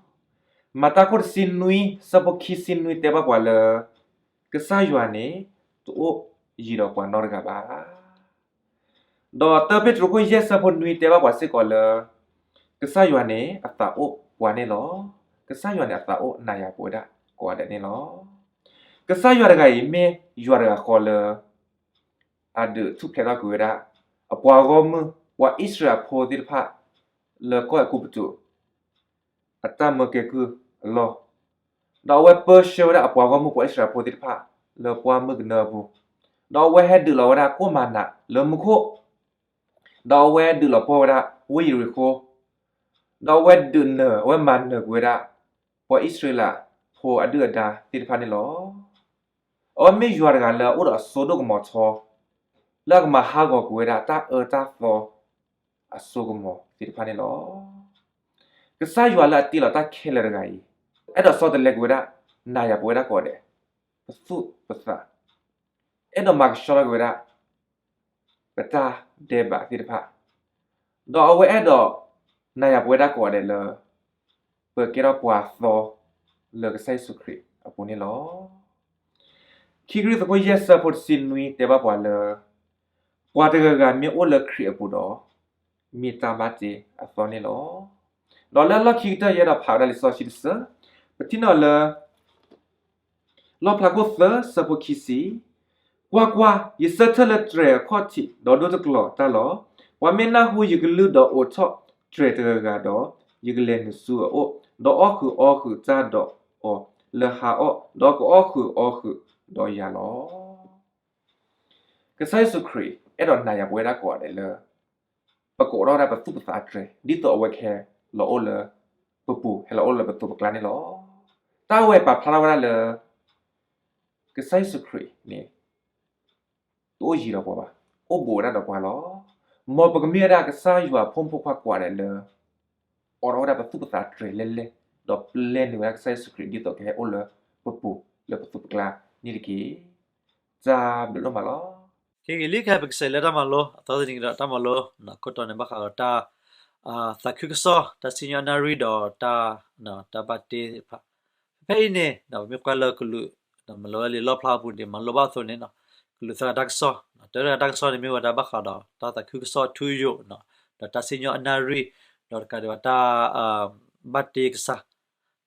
မၤတၢ်ခိၣ်တဆံနွံ ဆၢဖိခံဆံနွံ တဲဘၣ်ပှၤလၢ ကစၢ်ယွၤန့ၣ် တအိၣ်ယံၤဒီးပှၤနီတဂၤဘၣ်. ဒီးတၢပ့းတရူးခိၣ်ယဲၢ် ဆၢဖိနွံ တဲဘၣ်ပှၤစ့ၢ်ကီးလၢ ကစၢ်ယွၤန့ၣ်အသးအိၣ်ပှၤန့ၣ်လီၤ. ကစၢ်ယွၤန့ၣ်အသးအိၣ်နၤယၤပဝဲဒၣ်ကိးဂၤဒဲးန့ၣ်လီၤ. ကစၢ်ယွၤတဂၤအံၤမ့ၢ်ယွၤတဂၤဃီလၢ အဒုးထူၣ်ဖျဲးထီၣ်ကွံာ်ဝဲဒၣ် အပှၤဂီၢ်မုၢ် ပှၤအံၣ်စရ့လးဖိသ့ၣ်တဖၣ် လၢကီၢ်အဲၤကူပတူး အတၢ်မၢကဲကုၢ်အလီၢ်, ဒီးအဝဲပၢဆှၢဝဲဒၣ်အပှၤဂီၢ်မုၢ်ပှၤအံၣ်စရ့လးဖိသ့ၣ်တဖၣ် လၢပှၢ်မုၢ်ကနၢအပူၤ, ဒီးအဝဲဟဲဒုးလီၤဝဲဒၣ်ကိၣ်မၤနးလၢမူခိၣ်, ဒီးအဝဲဒုးလီၤပှီၢ်ဝဲဒၣ်ဝ့ၢ်ယရံၤဃိ, ဒီးအဝဲဒုးနၢၤ အဝဲမၤနၢၤကွံာ်ဝဲဒၣ် ပှၤအံၣ်စရ့လးဖိအဒုၣ်အဒါသ့ၣ်တဖၣ်န့ၣ်လီၤ. အဝဲမ့ၢ်ယွၤတဂၤလၢအအိၣ်ဒီးအစိဒိၣ်ကမီၤထီ, လၢအကမၤဟးဂီၤကွံာ်ဝဲဒၣ်တၢ်အၢတၢ်သီ အစိကမီၤသ့ၣ်တဖၣ်န့ၣ်လီၤ. ကစၢ်ယွၤလၢအတ့လီၤတၢ်ခဲလၢာ်တဂၤအံၤ အဲၣ်ဒိးဆီတလဲကွံာ်ဝဲဒၣ် နၤယၤပဝဲဒၣ်ကိးဂၤဒဲး, ပသူၣ်ပသး, အဲၣ်ဒိးမၤကဆှီထီၣ်ကွံာ်ဝဲဒၣ် ပတၢ်ဒဲးဘးသ့ၣ်တဖၣ်, ဒီးအဝဲအဲၣ်ဒိးနၤယၤပဝဲဒၣ်ကိးဂၤဒဲးလၢ ပကဲထီၣ်ပှၤသီ လၢကစၢ်ယ့ၣ်ၡူးခရံာ်အပူၤန့ၣ်လီၤ. ခံကရံၣ်သူး အခိၣ်ယဲၢ် ဆၢဖိတဆံနွံ တဲဘၣ်ပှၤလၢ ပှၤတဂၤဂၤမ့ၢ်အိၣ်လၢခရံာ်အပူၤဒီး မ့ၢ်တၢ်ဘၣ်တ့အသီန့ၣ်လီၤ. ဒီးလၢအလီၢ်ခံကတၢၢ် ယအဲၣ်ဒိးဖးဝဲဒၣ်လံာ်စီဆှံတဆၢ, ပထံၣ်န့ၢ်အီၤလၢ လီၣ်ဖျါခိၣ်သၢ ဆၢဖိခံဆံ, ကွၢ်ကွၢ်, ယဆၢထၢၣ်လၢတြဲၤအခီၣ်ထံး ဒီးဒိတကျိၤတၢ်လီၤ. ပှၤမ့ၢ်နၢ်ဟူယကလုၢ်ဒီးအိးထီၣ်တြဲၤတဂၤဂၤဒီး, ယကလဲၤနုာ်ဆူအအိၣ်, ဒီးအီၣ်ဃုာ်အီဃုာ်တၢ်ဒီးအီၤလၢဟါအီၣ်, ဒီးကအီၣ်ဃုာ်အီဃုာ်ဒီးယၤလီၤ. ကစၢ်ယ့ၣ်ၡူးခရံာ် အဲၣ်ဒိးနၤယၤပဝဲဒၣ်ကိးဂၤဒဲးလၢ ပကအိးထီၣ်ဝဲဒၣ်ပသူၣ်ပသးတြဲၤ ဒ်သိးအဝဲကဟဲလီၤအိၣ်လၢပပူၤ ဟဲလီၤအိၣ်လၢပသိးပကျါန့ၣ်လီၤ. တၢ်ဝဲပာ်ဖျါထီၣ်ဝဲဒၣ်လၢ ကစၢ်ယ့ၣ်ၡူးခရံာ်န့ၣ် တအိၣ်ယံၤဒီးပှၤဘၣ်, အိၣ်ဘူးဝဲဒၣ်ဒီးပှၤလီၤ. မ်ပကမ့ၢ်ဝဲဒၣ်ကစၢ်ယွၤအဖိမုၣ်ဖိခွါကိးဂၤဒဲးလၢ အိးထီၣ်ဝဲဒၣ်ပသူၣ်ပသးတြဲၤလဲၢ်လဲၢ်, ဒီးပျဲနုာ်ဝဲဒၣ်ကစၢ်ယ့ၣ်ၡူးခရံာ် ဒ်သိးကဟဲအိၣ်လၢပပူၤလၢပသိးပကျါန့ၣ်တက့ၢ်. တၢ်ဘျုးဒိၣ်မးလီၤ. ကလံၤခဲ ပကစးလဲၤတၢ်မၤလိ အသီတနံၤကဒီးတၢ်မၤလိ ခိၣ်တီန့ၣ် ဘၣ်ဃးဒီးတၢ် သးခုကစီၣ် တၢ်စံၣ်ညီၣ်အနၣ်ရံၣ်ဒီးတၢ် တၢ်ဘၣ်တ့သ့ၣ်တဖၣ်. ဖဲအံၤန့ၣ် ပမ့ၢ်ကွၢ်လၢကလူး မၤလိဝဲလံာ်လီၣ်ဖျါအပူၤန့ၣ် မၤလိဘၣ်အသိးန့ၣ် ကလူးသၢဂၤတၢ်ကစီၣ်, တၢတဂၤတၢ်ကစီၣ်န့ၣ်မ့ၢ်ဝဲဒၣ်ဘၣ်ဃးဒီး တၢ်သးခုကစီၣ်ထူယိာ် ဒီးတၢ်စံၣ်ညီၣ်အနၣ်ရံၣ် ဒီးတကးဒံးဘၣ်တၢ် ဘၣ်တ့ကစၢ်.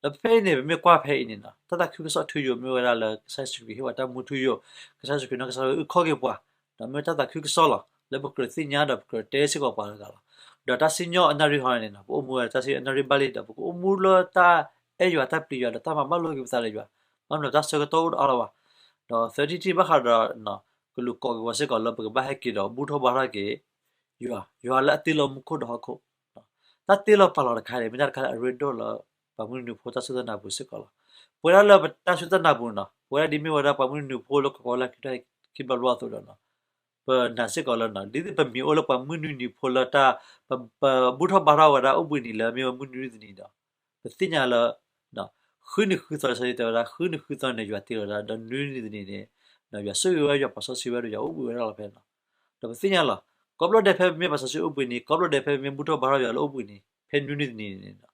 ဒီးဖဲအံၤန့ၣ် ပမ့ၢ်ကွၢ်ဖဲအံၤန့ၣ် တၢ်သးခုကစီၣ်ထူယိာ်မ့ၢ်ဝဲဒၣ်လၢကစၢ်ယ့ၣ်ၡူးခရံာ်ဟ့ၣ်ဝဲတၢ်မူထူယိာ်, ကစၢ်ယ့ၣ်ၡူးခရံာ်နီၢ်ကစၢ်ဒၣ်ဝဲအုၣ်ခီၣ်က့ၤပှၤ, ဒီးမ့ၢ်ဝဲတၢ်သးခုကစီၣ်လီၤ. လၢပကြၢးသ့ၣ်ညါဒီးပကြၢးတဲစ့ၢ်ကီးပှၤတဂၤလီၤ. ဒီးတၢ်စံၣ်ညီၣ်အနၣ်ရံၣ်ဟီန့ၣ် ပအိၣ်မူဝဲတၢ်စံၣ်ညီၣ်အနၣ်ရံၣ်ဘၣ်လံဒီး ပကအိၣ်မူလၢတၢ်အဲၣ်ယွၤတၢ်ပျံၤယွၤဒီးတၢ်မၤဘၣ်လိာ်က့ၤပသးဒီးယွၤ, ဘၣ်မနုၤတၢ်ဆၢကတီၢ်အိၣ်ဒီးအါလီၤဘၣ်. ဒီးသၢထံၣ်တထံၣ်ဘၣ်ဃးဒီး ကလူးကိးက့ၤဝဲစ့ၢ်ကီးလၢပကဘၣ်ဟဲက့ၤဒီးဘူၣ်ထီၣ်ဘါထီၣ်က့ၤ ယွၤ, ယွၤလၢအတ့လီၤမူခိၣ်ဒီးဟီၣ်ခိၣ်. တၢ်တ့လီၤပာ်လီၤတခါန့ၣ် မ့ၢ်တၢ်တခါလၢအရ့ဒိၣ်လၢ ပှၤမုၢ်နွံနံၤဖိတၢ်စူၢ်တၢ်နာ်ပူၤစ့ၢ်ကီးလီၤ. ပဝဲဒၣ်လၢပတၢ်စူၢ်တၢ်နာ်ပူၤန့ၣ် ပဝဲဒၣ်ဒ်မ့ၢ်ဝဲဒၣ်ပှၤမုၢ်နွံနံၤဖိလၢကကိးလၢခံဘျီဘျီအသိးဒီး ပနာ်စ့ၢ်ကီးလၢ ဒ်သိးပမံၤအိၣ်လၢပှၤမုၢ်နွံနံၤဖိလၢတၢ် ပဘူၣ်ထီၣ်ဘါထီၣ်ဝဲဒၣ်အိၣ်ဘှံးနံၤလၢမ့ၢ်ဝဲမုၢ်နွံနံၤတနံၤဒီး ပသ့ၣ်ညါလၢ ဃုနံၤဃုသီ လံာ်စီဆှံတဲဝဲဒၣ် ဃုနံၤဃုသီန့ၣ် ယွၤတ့လီၤဝဲဒၣ် ဒီးနွံနံၤတနံၤန့ၣ် ယွၤဆိၣ်ဂ့ၤဝဲ ယွၤပာ်စီဆှံဝဲဒီးယွၤအိၣ်ဘှံးဝဲဒၣ်လီၤဖဲန့ၣ်. ဒီးပသ့ၣ်ညါလီၤ ကိးဘျီဒဲးဖဲပမ့ၢ်ပာ်စီဆှံအိၣ်ဘှံးနံၤ ကိးဘျီဒဲးဖဲပမ့ၢ်ဘူၣ်ထီၣ်ဘါထီၣ်ယွၤလၢအိၣ်ဘှံးနံၤ ဖဲနွံနံၤတနံၤန့ၣ်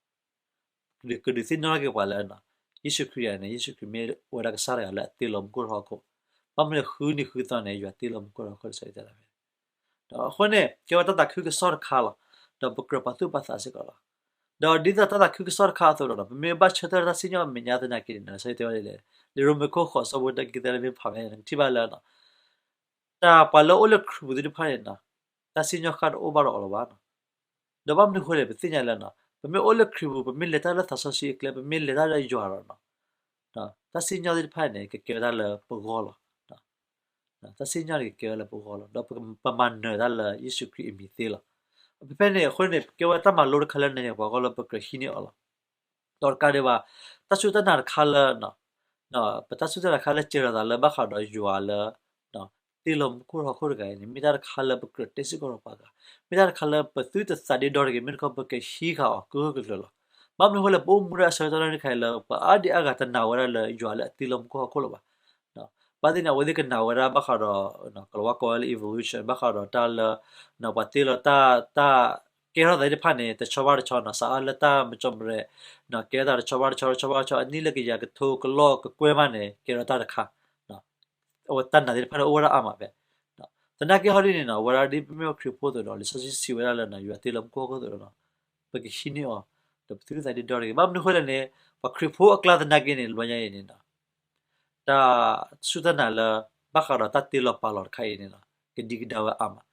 ကဒုးသ့ၣ်နီၣ်ထီၣ်က့ၤပှၤလၢ ယ့ၣ်ၡူးခရံာ်န့ၣ် ယ့ၣ်ၡူးခရံာ်မ့ၢ်ဝဲဒၣ်ကစၢ်တဂၤလၢအတ့လီၤမူခိၣ်ဒီးဟီၣ်ခိၣ်. ဘၣ်မနုၤလဲၣ် ဃုနံၤဃုသီန့ၣ် ယွၤတ့လီၤမူခိၣ်ဒီးဟီၣ်ခိၣ် လံာ်စီဆှံတဲဒၣ်ဖဲ ဒီးအဃိန့ၣ် ကဲဝဲတၢ်သးခုကစီၣ်တခါလီၤ. ဒီးပကြၢးပာ်သူၣ်ပာ်သးစ့ၢ်ကီးလီၤ. ဒီးဒ်သိးတၢ်သးခုကစီၣ်တခါအသိးဒီး ပမ့ၢ်ဘၣ်ဆၢထၢၣ်တၢ်စံၣ်ညီၣ်အမဲာ်ညါသနာ်က့န့ၣ် လံာ်စီဆှံတဲဝဲဒ်လဲၣ်, လံာ်ရိမ့ၤခိၣ်ဃိး အဆၢဖိတၢ ကသဲလၢမ့ၢ်ဖးဖဲန့ၣ် နကထံၣ်ဘၣ်လၢ တၢ်ပှၤလၢအအိၣ်လၢခရံာ်ပူၤသ့ၣ်တဖၣ်န့ၣ် တၢ်စံၣ်ညီၣ်ဃၣ်တအိၣ်ဘၣ်ဒီးအီၤလၢၤဘၣ်. ဒီးဘၣ်မနုၤအဃိလဲၣ် ပသ့ၣ်ညါလၢ ပမ့ၢ်အိၣ်လၢခရံာ်ပူၤ ပမ့ၢ်လဲၤတၢ်လၢသးစီဆှံအကျဲ ပမ့ၢ်လဲၤတၢ်လၢယွၤဒီး တၢ်စံၣ်ညီၣ်သ့ၣ်တဖၣ်န့ၣ် ကကဲဝဲဒၣ်လၢပဂီၢ်လီၤ. တၢ်စံၣ်ညီၣ်န့ၣ်ကကဲဝဲလၢပဂီၢ်လီၤ. ဒီးပမၤနၢၤတၢ်လၢယ့ၣ်ၡူးခရံာ်အမံၤသ့လီၤ. ဖဲဖဲန့ၣ်အဃိန့ၣ် ကဲဝဲတၢ်မၤလိတခါလၢနၤယၤပှၤဂီၢ်လၢပကြၢးဟံးန့ၢ်အီၤလီၤ. ဒီးတကးဒံးဘၣ် တၢ်စူၢ်တၢ်နာ်တခါလၢ ပတၢ်စူၢ်တၢ်နာ်တခါလၢစဲၤလီၤသးလၢဘၣ်ဃးဒီးယွၤလၢ တ့လီၤမူခိၣ်ဟီၣ်ခိၣ်တဂၤအံၤန့ၣ် မ့ၢ်တၢ်တခါလၢပကြၢးတဲစ့ၢ်ကီးဒီးပှၤဂၤ, မ့ၢ်တၢ်တခါလၢပသုတသးဒ့ဒီတဂ့ၤ မ့ၢ်တခီပကဟံးဃာ်အီၤကဟုကကျၢၤလီၤ. ဘၣ်မနုၤအဃိလဲၣ် ပအိၣ်မူဒၣ်အဆၢကတီၢ်န့ၣ်တခါအံၤလၢ ပှၤအါဒံအါဂၤတနာ်ဝဲဒၣ်လၢယွၤလၢအတ့လီၤမူခိၣ်ဟီၣ်ခိၣ်လၢၤဘၣ်. ဘၣ်သ့ၣ်န့ၣ် အဝဲသ့ၣ်ကနာ်ဝဲဒၣ်ဘၣ်ဃးဒီး ကလၤဝါကိးဝဲလၢ evolution ဘၣ်ဃးဒီးတၢ်လၢ ပှၤတ့လီၤတၢ် တၢ်ကဲထီၣ်သးသ့ၣ်တဖၣ်န့ၣ် တဆီဘၣ်တဆီနီၤ စးအါလၢတၢ်မၤစီၤမရဲး ကဲထီၣ်သးတဆီဘၣ်တဆီ တဆီဘၣ်တဆီ အနံၣ်လၢကယၤကထိကလီၢ်ကကွဲၢ်မးန့ၣ် ကဲထီၣ်တၢ်တခါ အဝဲတၢ်နာ်သ့ၣ်တဖၣ်န့ၣ် အိၣ်ဝဲဒၣ်အါမးဖဲ သနာ်က့ဟီဒ်န့ၣ်နီၤ အဝဲဒၣ်ဒ်ပမ့ၢ်ဝဲခရံာ်ဖိအသိးဒီး လံာ်စီဆှံစံးဝဲဒၣ်လၢ ယွၤတ့လီၤမူခိၣ်ဟီၣ်ခိၣ်အသိးဒီး ပကဟံးန့ၢ်အီၤ ဒီးပသုတသးဒ့ဒီတဂ့ၤ. ဘၣ်မနုၤအဃိလဲၣ်န့ၣ် ပှၤခရံာ်ဖိအကျါသနာ်က့န့ၣ် တဘျီညါအံၤန့ၣ်နီၤ တၢ်စူၢ်တၢ်နာ်လၢ ဘၣ်ဃးဒီးတၢ်တ့လီၤပာ်လီၤတခါအံၤန့ၣ်နီၤ ကဒံကဒါဝဲအါမး.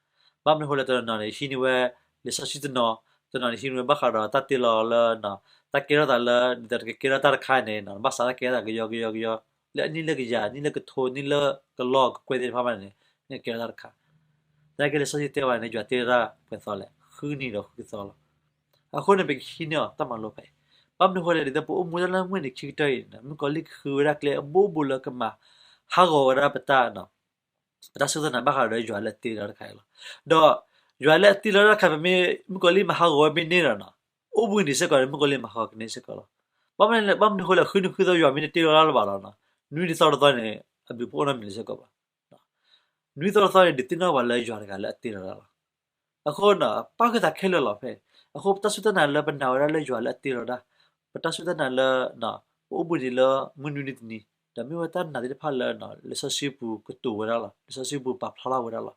ဘၣ်မနုၤအဃိလဲၣ် တနီၤနီၤန့ၣ် ဟံးန့ၢ်ဝဲ လံာ်စီဆှံတနီၤ, တနီၤန့ၣ် ဟံးန့ၢ်ဝဲဘၣ်ဃးဒီးတၢ်တ့လီၤလၢ တၢ်ကဲထီၣ်သးလၢ ဒ်သိးတကကဲထီၣ်တၢ်တခါန့ၣ် ဘၣ်ဆၣ်တၢ်ကဲထီၣ်သးကယီကယီကယီ လၢအနံၣ်လၢကယၤ နံၣ်လၢကထိ နံၣ်လၢကလီၢ်ကကွဲၢ်သ့ၣ်တဖၣ်မးန့ၣ် န့ၣ်ကဲထီၣ်တၢ်တခါ. သနာ်က့လံာ်စီဆှံတဲဝဲန့ၣ် ယွၤတ့လီၤတၢ်ပှဲၤသီလဲၣ် ဃုနံၤဒီးဃုသီလီၤ. အဃိန့ၣ် ပကဟံးန့ၢ်အီၤတၢ်မၤလိဖဲအံၤ. ဘၣ်မနုၤအဃိလဲၣ် ဒ်သိးပအိၣ်မူတၢ်လၢမုၢ်နံၤခံကတၢၢ်အံၤ မုၣ်ကီၤလံၢ်ကဃုဝဲဒၣ်ကျဲအဘိဘိလၢကမၤဟးဂီၤဝဲဒၣ်ပတၢ် ပတၢ်စူၢ်တၢ်နာ်ဘၣ်ဃးဒီးယွၤလၢအတ့လီၤတၢ်တခါအံၤလီၤ. ဒီးယွၤလၢအတ့လီၤတၢ်တခါ ပမ့ၢ် မုၣ်ကီၤလံၢ်မၤဟးဂီၤဝဲမ့ၢ်န့ၢ်ဒီးနီၤ အိၣ်ဘှံးနံၤစ့ၢ်ကီးန့ၣ် မုၣ်ကီၤလံၢ်မၤဟးဂီၤကန့ၢ်စ့ၢ်ကီးလီၤ. ဘၣ်မနုၤလဲၣ် ဘၣ်မနုၤအဃိလဲၣ် ဃုနံၤဃုသီယွၤမ့ၢ်တတ့လီၤတၢ်လၢၤဘၣ်ဒီးနီၤ နွံနံၤသီတသီန့ၣ် အဘျုးဖှိၣ်အိၣ်နီတမံၤလၢၤစ့ၢ်ကီးဘၣ်. နွံသီတသီန့ၣ် ဒုးသ့ၣ်နီၣ်ပှၤလၢယွၤတဂၤလၢအတ့လီၤတၢ်လီၤ. အဃိနီၤ ပၣ်ဃုာ်သးခဲလၢာ်လီၤဖဲအံၤ. အဃိပတၢ်စူၢ်တၢ်နာ်လၢပနာ်ဝဲဒၣ်လၢယွၤလၢအတ့လီၤတၢ်, ပတၢ်စူၢ်တၢ်နာ်လၢ ပအိၣ်ဘှံးနံၤလၢမုၢ်နွံနံၤတနံၤ, ဒီးမ့ၢ်ဝဲတၢ်နာ်သ့ၣ်တဖၣ်လၢ လံာ်စီဆှံပူၤကတိၤဝဲဒၣ်လီၤ, လံာ်စီဆှံပူၤပာ်ဖျါထီၣ်ဝဲဒၣ်လီၤ.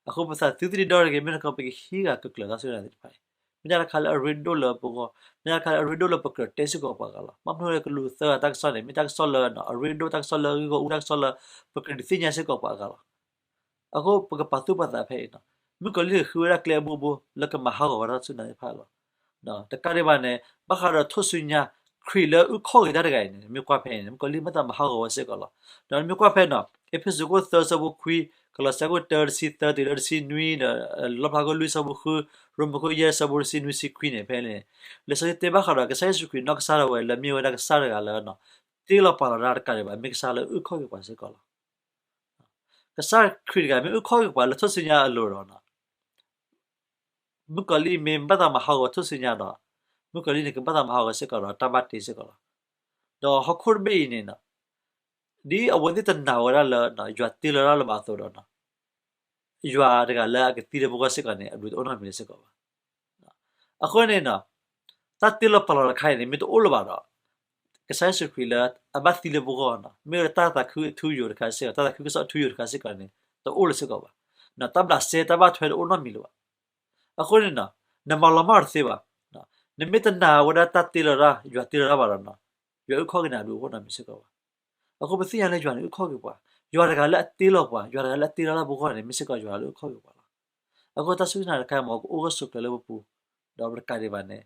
အဃိပသးသုတဒံးဒီတဂ့ၤ မ့ၢ်တခီပကဟံးဃာ်ကကျၢၤတၢ်စူၢ်တၢ်နာ်သ့ၣ်တဖၣ်အံၤ, မ့ၢ်တၢ်တခါလၢအရ့ဒိၣ်လၢပဂီၢ်, မ့ၢ်တၢ်တခါလၢအရ့ဒိၣ်လၢပကြၢးတဲစ့ၢ်ကီးပှၤဂၤလီၤ. ဘၣ်မနုၤလၢကလူးသၢဂၤတၢ်ကစီၣ်န့ၣ် မ့ၢ်တၢ်ကစီၣ်လၢအရ့ဒိၣ် တၢ်ကစီၣ်လၢအဂံၢ်ဂီၢ်အူ တၢ်ကစီၣ်လၢ ပကြၢးဒုးသ့ၣ်ညါစ့ၢ်ကီးပှၤဂၤလီၤ. အဃိပကပာ်သူၣ်ပာ်သးဖဲအံၤနီၤ, မုၣ်ကီၤလံၢ်ဃုဝဲဒၣ်ကျဲအဘိဘိလၢကမၤဟးဂီၤဝဲဒၣ်တၢ်စူၢ်တၢ်နာ်သ့ၣ်တဖၣ်လီၤ. တကးဒံးဘၣ်န့ၣ် ဘၣ်ဃးဒီးထူၣ်စုညါ ခရံာ်လၢအုၣ်ခီၣ်က့ၤတၢ်တဂၤအံၤန့ၣ် နမ့ၢ်ကွၢ်ဖဲန့ၣ် မုၣ်ကီၤလံၢ်မ့ၢ်တၢ်မၤဟးဂီၤဝဲစ့ၢ်ကီးလီၤ. ဒီးနမ့ၢ်ကွၢ်ဖဲန့ၣ် အ့းဖ့းစူးခိၣ်သၢဆၢဖိခွံ, ကလီးစဲခိၣ်တၢတဆံသၢတုၤလၢတဆံနွံဒီး လီၣ်ဖျါခိၣ်လွံၢ်ဆၢဖိဃု, ရိမ့ၤခိၣ်ယဲၢ်ဆၢဖိတဆံနွံဆံခွံန့ၣ် ဖဲန့ၣ် လံာ်စီဆှံတဲဘၣ်ဃးဒီး ကစၢ်ယ့ၣ်ၡူးခရံာ်နီၢ်ကစၢ်ဒၣ်ဝဲလၢမ့ၢ်ဝဲဒၣ်ကစၢ်တဂၤလၢ တ့လီၤပာ်လီၤတၢ်တကးဒံးဘၣ် မ့ၢ်ကစၢ်လၢအုၣ်ခီၣ်က့ၤပှၤစ့ၢ်ကီးလီၤ. ကစၢ်ခရံာ်တဂၤမ့ၢ်အုၣ်ခီၣ်က့ၤပှၤလၢထူၣ်စုညါအလိၤဒီး မုၣ်ကီၤလံၢ်မ့ၢ်ဘၣ်သးမၤဟးဂီၤထူၣ်စုညါဒီး မုၣ်ကီၤလံၢ်န့ၣ် ကဘၣ်သးမၤဟးဂီၤစ့ၢ်ကီးဒီး တၢ်ဘၣ်တ့စ့ၢ်ကီးလီၤ. ဒီးဟီၣ်ခိၣ်တဘ့ၣ်အံၤန့ၣ် ဒ်အဝဲသ့ၣ်တနာ်ဝဲဒၣ်လၢ ယွၤတ့လီၤတၢ်လၢၤဘၣ်အသိးဒီး ယွၤတဂၤလၢအကသံလၢပဂီၢ်စ့ၢ်ကီးန့ၣ် အဘျုးတအိၣ်နီတမံၤလၢၤစ့ၢ်ကီးဘၣ်. အဃိန့ၣ် တၢ်တ့လီၤပာ်လီၤတခါအံၤန့ၣ် မ့ၢ်တအိၣ်လၢၤဘၣ်ဒီး ကစၢ်ယ့ၣ်ၡူးခရံာ်လၢအဘၣ်သံလၢပဂီၢ်န့ၣ် မ့ၢ်ဝဲဒၣ်တၢ်သးခုအထူအယိာ်တခါစ့ၢ်ကီး တၢ်သးခုကစီၣ်အထူအယိာ်တခါစ့ၢ်ကီးန့ၣ် တအိၣ်လၢၤစ့ၢ်ကီးဘၣ်. တၢ်ဘျးစဲတၢ်ဘၣ်ထွဲတအိၣ်နီတမံၤလၢၤဘၣ်. အဃိန့ၣ် နမၤလီၤမၢ်တသ့ဘၣ်. နမ့ၢ်တနာ်ဝဲဒၣ်တၢ်တ့လီၤတၢ် ယွၤတ့လီၤတၢ်ဘၣ်ဒီး ယွၤအုၣ်ခီၣ်က့ၤနၤအဘျုးအဖှိၣ်နီတမံၤစ့ၢ်ကီးဘၣ်. အဃိပသ့ၣ်ညါလၢယွၤန့ၣ်အုၣ်ခီၣ်က့ၤပှၤ, ယွၤတဂၤလၢအတ့လီၤပှၤ, ယွၤတဂၤလၢအတ့လီၤတၢ်ပဂီၢ်န့ၣ် မ့ၢ်စ့ၢ်ကီးယွၤလၢအုၣ်ခီၣ်က့ၤပှၤလီၤ. အဃိတၢ်စူၢ်တၢ်နာ်တခါအံၤ မ်ကအိၣ်ဂၢၢ်ဆိးကျၢၤလၢပပူၤ, ဒီးပတကးဒံးဘၣ်န့ၣ်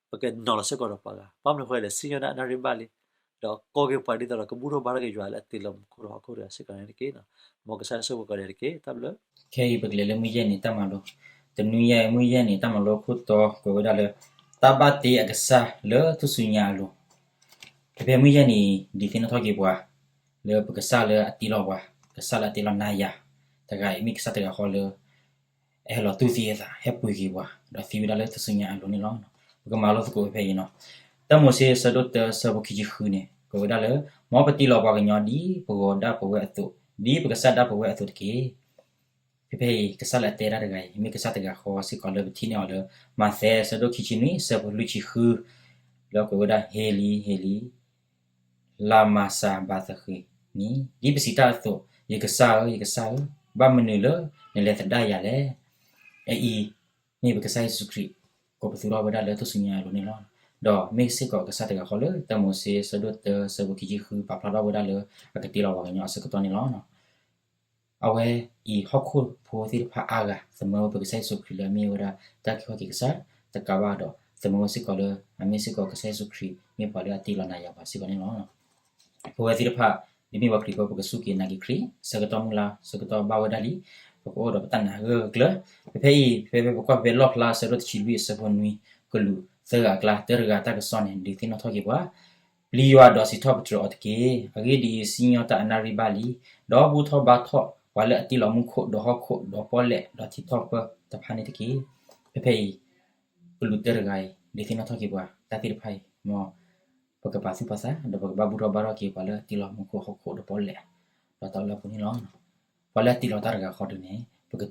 ပကနီၤလီၤစ့ၢ်ကီးဒီးပှၤဂၤ, ဘၣ်မနုၤဃိလဲၣ် စံၣ်ညီၣ်ဒၣ်အနၣ်ရံၣ်ဘၣ်လံ, ဒီးကိးက့ၤပှၤဒ်သိးဒီးကဘူၣ်ထီၣ်ဘါထီၣ်က့ၤယွၤလၢအတ့လီၤမူခိၣ်ဒီးဟီၣ်ခိၣ်တဂၤစ့ၢ်ကီးန့ၣ်တက့ၢ်. မ်ကစၢ်ယွၤဆိၣ်ဂ့ၤပှၤကိးဂၤဒဲးတက့ၢ်. တၢ်ဘျုး ခဲအံၤပကလဲၤလၢမုၢ်ယဲၢ်နံၤတၢ်မၤလိ, တနွံညါအံၤမုၢ်ယဲၢ်နံၤတၢ်မၤလိခိၣ်တီ ကွဲးဝဲဒၣ်လၢတၢ်ဘၣ်တ့အကစၢ်လၢထူၣ်စုညါအလိၤ. ဖဲဖဲမုၢ်ယဲၢ်နံၤ ဒုးသ့ၣ်နီၣ်ထီၣ်က့ၤပှၤ လၢပကစၢ်လၢအတ့လီၤပှၤ, ကစၢ်လၢအတ့လီၤနၤယၤတဂၤအံၤ မ့ၢ်ကစၢ်တဂၤဃီလၢ အဟဲလီၤတူၢ်သံအသး ဟဲပှ့ၤက့ၤပှၤ ဒီးသံဝဲဒၣ်လၢထူၣ်စုညါအလိၤန့ၣ်လီၤ. ပကမၤလိသကိးဖဲဖဲအံၤနီၤ. တၢ်မိၤၡ့ဆၢဒိၣ်တၢဆၢဖိခံဆံဃုန့ၣ် ကွဲးဝဲဒၣ်လၢ မ်ပတ့လီၤပှၤကညီဒ်ပဂီၤဒၣ်ပဝဲအသိး, ဒ်ပကစၢ်ဒၣ်ပဝဲအသိးတက့ၢ်. ဖဲဖဲအံၤ ကစၢ်လၢအတဲတၢ်တဂၤအံၤ မ့ၢ်ကစၢ်တဂၤဃီစ့ၢ်ကီးလၢပထံၣ်န့ၢ်အီၤလၢ မးသဲဆၢဒိၣ်ခံဆံနွံဆၢဖိလွံၢ်ဆံဃု လၢကွဲးဝဲဒၣ် ဟ့လံ ဟ့လံ လၤမၤစၤဘၤသဃ့နံၤ, ဒ်ပစံးတၢ်အသိး, ယကစၢ်ဧၢ, ယကစၢ်ဧၢ, ဘၣ်မနုၤလၢနလဲၤသဒၣ်ယၤလဲၣ်. အအံၤ မ့ၢ်ပကစၢ်ယ့ၣ်ၡူးခရံာ် ကိးပသူထီၣ်ဝဲဒၣ်လၢထူၣ်စုညါအလိၤန့ၣ်လီၤ. ဒီးမ့ၢ်စ့ၢ်ကီးကစၢ်တဂၤဃီလၢ တၢ်မိၤၡ့ဆၢဒိၣ်တၢဆၢဖိခံဆံဃု ပာ်ဖျါထီၣ်ဝဲဒၣ်လၢ အကတ့လီၤပှၤကညီအဆၢကတီၢ်န့ၣ်လီၤ. အဝဲအံၤဟီၣ်ခိၣ်ဖိသ့ၣ်တဖၣ်အါဂၤ သမၢဝဲပကစၢ်ယ့ၣ်ၡူးခရံာ်လၢအမ့ၢ်ဝဲဒၣ်တၢ်အုၣ်ခီၣ်က့ၤကစၢ်တကးဘၣ်ဒီး သမၢဝဲစ့ၢ်ကီးလၢ အမ့ၢ်စ့ၢ်ကီးကစၢ်ယ့ၣ်ၡူးခရံာ်မ့ၢ်ပှၤလၢအတ့လီၤနၤယၤပှၤစ့ၢ်ကီးန့ၣ်လီၤ. ပဝဲသ့ၣ်တဖၣ် ဒ်မ့ၢ်ပှၤခရံာ်ဖိ ပကစူၢ်က့ၤနာ်က့ၤခရံာ် ဆၢကတီၢ်မုၢ်လၢ်ဆၢကတီၢ်ဘၣ်ဝဲဒၣ်လံ, ပကအိၣ်ဒီးပတၢ်နာ်ဂၢၢ်ဂၢၢ်ကျၢၤ. ဖဲဖဲအံၤ ဖဲဖဲပကွၢ်ဖဲလီၣ်ဖျါဆၢဒိၣ်တဆံလွံၢ်အဆၢဖိနွံ ကလူးသၢဂၤအကျါ တၢတဂၤတၢ်ကစီၣ်န့ၣ် ဒုးသ့ၣ်နီၣ်ထီၣ်က့ၤပှၤ ပျံၤယွၤဒီးစံးထီၣ်ပတြၢၤအီၤတက့ၢ်. အဂ့ၢ်ဒ်အံၤ, စံၣ်ညီၣ်တၢ်အနၣ်ရံၣ်ဘၣ်လံ, ဒီးဘူၣ်ထီၣ်ဘါထီၣ်ပှၤလၢအတ့လီၤမူခိၣ်ဒီးဟီၣ်ခိၣ်ဒီးပီၣ်လဲၣ်ဒီးထံထီၣ်ပၢၢ်တဖၣ်န့ၣ်တက့ၢ်. ဖဲဖဲအံၤ ကလူးတၢတဂၤအံၤ ဒုးသ့ၣ်နီၣ်ထီၣ်က့ၤပှၤ တၢ်သ့ၣ်တဖၣ်အံၤ မ်ပကပာ်သူၣ်ပာ်သး ဒီးပကဘၣ်ဘူၣ်ထီၣ်ဘါထီၣ်က့ၤပှၤလၢအတ့လီၤမူခိၣ်ဟီၣ်ခိၣ်ဒီးပီၣ်လဲၣ် ဒီးတၢ်အိၣ်လၢအပူၤန့ၣ်လီၤ. ပှၤလၢအတ့လီၤတၢ်တဂၤဃီဒုးန့ၣ် ပက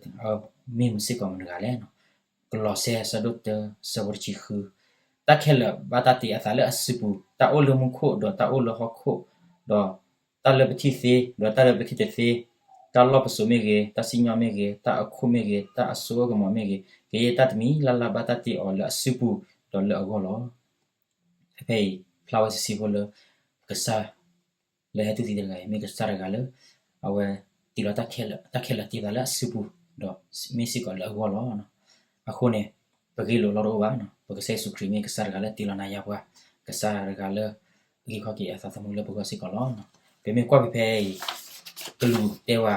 မ့ၢ်မုာ်စ့ၢ်ကီးမတၤတဂၤလဲၣ်. ကလီးစဲဆၢဒိၣ်တၢဆၢဖိတဆံဃု, တၢ်ခဲလၢာ်ဘၣ်တၢ်တ့အသးလၢအစုပူၤ, တၢ်အိၣ်လၢမူခိၣ်ဒီးတၢ်အိၣ်လၢဟီၣ်ခိၣ်, ဒီးတၢ်လၢပထံၣ်သ့ ဒီးတၢ်လၢပထံၣ်တသ့, တၢ်လီၢ်ပစိာ်မ့ၢ်ဂ့ၤ, တၢ်စံၣ်ညီၣ်မ့ၢ်ဂ့ၤ, တၢ်အခိၣ်မ့ၢ်ဂ့ၤ, တၢ်အစိအကမီၤမ့ၢ်ဂ့ၤ, ကယဲၢ်တၢ်တမံၤလၢ်လၢ်ဘၣ်တၢ်တ့အီၤလၢအစုပူၤဒီးလၢအဂီၢ်လီၤ. ဖဲဖဲအံၤ ဖျါဝဲဆံးဆံးဖိလၢ ကစၢ်လၢဟဲတူၢ်သံတဂၤအံၤ မ့ၢ်ကစၢ်တဂၤလၢ အဝဲတ့လီၤတၢ်ခဲလၢာ်, တၢ်ခဲလၢာ်တ့သးလၢအစုပူၤ ဒီးမ့ၢ်စ့ၢ်ကီးလၢအဂီၢ်လီၤ. အဃိန့ၣ် ပဂ့ၢ်လိာ်လီၤတအိၣ်ဘၣ်, ပကစၢ်ယ့ၣ်ၡူးခရံာ်မ့ၢ်ကစၢ်တဂၤလၢတ့လီၤနၤယၤပှၤ, ကစၢ်တဂၤလၢ အုၣ်ခီၣ်က့ၤအသးသမူလၢပဂီၢ်စ့ၢ်ကီးလီၤ. ပမ့ၢ်ကွၢ်ဖဲဖဲအံၤ ကလူးတဲဝဲ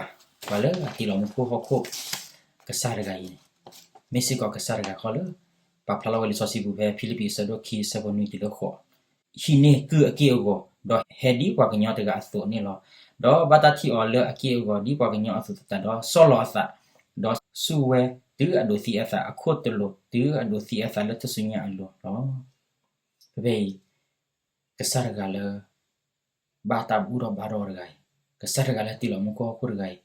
ပှၤလၢအတ့လီၤမူခိၣ်ဟီၣ်ခိၣ် ကစၢ်တဂၤအံၤန့ၣ် မ့ၢ်စ့ၢ်ကီးကစၢ်တဂၤဃီလၢ ပာ်ဖျါလီၤဝဲလံာ်စီဆှံပူၤဖဲဖံလံးပံးအဆၢဒိၣ်ခံအဆၢဖိနွံတုၤလၢဃိး, ဟံးန့ၢ်ကုၢ်အက့ၢ်အဂီၤ, ဒီးဟဲဒ်ပှၤကညီတဂၤအသိးန့ၣ်လီၤ. ဒီးဘၣ်တၢ်ထံၣ်အီၤလၢအက့ၢ်အဂီၤဒ်ပှၤကညီအသိးသတးဒီး ဆီၣ်လီၤအသး, ဒီးစူၢ်ဝဲတုၤအဒိးသံအသးအခိၣ်တလိာ် တုၤအဒိးသံအသးလၢထူၣ်စုညါအလိၤလီၤ. ဖဲဖဲအံၤ ကစၢ်တဂၤလၢ ဘၣ်တၢ်ဘူၣ်ထီၣ်ဘါထီၣ်တဂၤအံၤ, ကစၢ်တဂၤလၢတ့လီၤမူခိၣ်ဟီၣ်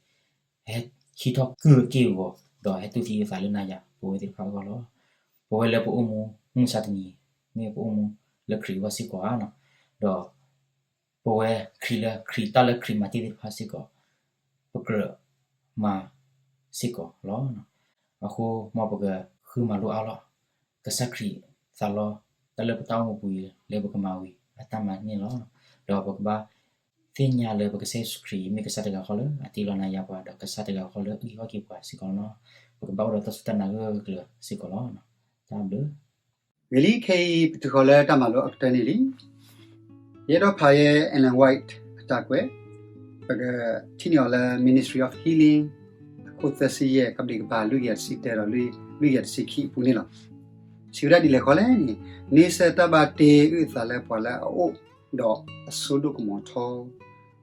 ခိၣ်တဂၤအံၤ, ဟဲဟံးထီၣ်ကုၢ်အက့ၢ်အဂီၤ, ဒီးဟဲတူၢ်သံအသးလၢနၤယၤ ပဝဲသ့ၣ်တဖၣ်အဂီၢ်လီၤ. ပဝဲလၢပအိၣ်မူမုၢ်မဆါတနံၤအံၤ, မ့ၢ်ပအိၣ်မူလၢခရံာ်အဂီၢ်စ့ၢ်ကီးဧါ, ဒီး ပဝဲခရံာ်လၢခရံာ်တၢ်လၢခရံာ်မၤတ့ၢ်သ့ၣ်တဖၣ်စ့ၢ်ကီး, ပကြၢးမၤစ့ၢ်ကီးလီၤ. အဃိမ်ပကဃုမၤလိအါလီၤ ကစၢ်ခရံာ်သးလီ တၢ်လၢပတၢ်အိၣ်မူပူၤအံၤလၢပကမၤဝံၤအတၢ်မၤန့ၣ်လီၤ. ဒီးပကဘၣ်သ့ၣ်ညါလၢပကစၢ်ယ့ၣ်ၡူးခရံာ်အံၤ မ့ၢ်ကစၢ်တဂၤဃီလၢအတ့လီၤနၤယၤပှၤ ဒီးကစၢ်တဂၤဃီလၢအဂံၢ်ဟီၣ်က့ၤပှၤစ့ၢ်ကီးလီၤ. ပကဘၣ်အိၣ်ဒီးတၢ်စူၢ်တၢ်နာ်ဂၢၢ်ဂၢၢ်စ့ၢ်ကီးလီၤ. တၢ်ဘျုး ဂ့ၤလံ, ခဲအံၤပတုၤဃီၤလၢတၢ်မၤလိအကတၢၢ်န့ၣ်လံ. ယအဲၣ်ဒိးဖးယဲ Ellen White အတၢ်ကွဲး, ပကထံၣ်န့ၢ်အီၤလၢ Ministry of Healing အခိၣ်သၢဆံယဲၢ် ကပဒံးကပၤ လွံၢ်ကယၤတဆံတၢဒီး လွံၢ်ကယၤတဆံခံအပူၤန့ၣ်လီၤ. စံးဝဲဒၣ်ဒ်လဲၣ်ဃီလဲၣ်န့ၣ်, န့ဆၢၣ်တၢ်ဘၣ်တ့အုၣ်အသးလၢပှၤလၢအအိၣ်ဒီးအစိဒိၣ်ကမီၤထီ,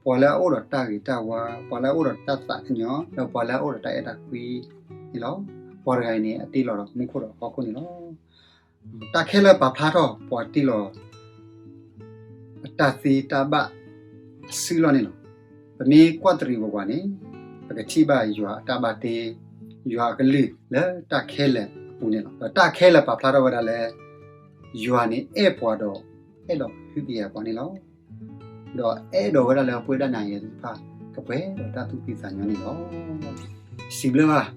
ပှၤလၢအအိၣ်ဒီးတၢ်ဂ့ၤတၢ်ဝါ, ပှၤလၢအအိၣ်ဒီးတၢ်သးကညီၤ, ဒီးပှၤလၢအအိၣ်ဒီးတၢ်အဲၣ်တၢ်ကွံန့ၣ်လီၤ. ပှၤတဂၤအံၤန့ၣ် အတ့လီၤဒီးမူခိၣ်ဒီးဟီၣ်ခိၣ်န့ၣ်လီၤ. တၢ်ခဲလၢာ်ပာ်ဖျါထီၣ်ပှၤတ့လီၤ အတၢ်သ့တၢ်ဘၣ်အစုလီၢ်န့ၣ်လီၤ. ပမ့ၢ်ကွၢ်တရံးဝဲဝဲန့ၣ်, ပကထံၣ်ဘၣ်ယွၤအတၢ်ဘၣ်တ့, ယွၤအကလုၢ်လၢတၢ်ခဲလၢာ်အပူၤန့ၣ်လီၤ. ဒီးတၢ်ခဲလၢာ်ပာ်ဖျါထီၣ်ဝဲဒၣ်လၢ ယွၤန့ၣ်အဲၣ်ပှၤဒီး အဲၣ်ဒိးဟုကယာ်ပှၤန့ၣ်လီၤ. ဒီးအဲၣ်ဒိးဝဲဒၣ်လၢပဝဲဒၣ်နၤယၤသ့ၣ်တဖၣ် ကပှဲၤဒီးတၢ်သူၣ်ဖှံသးညီန့ၣ်လီၤ. စံးဘျုးဘၣ်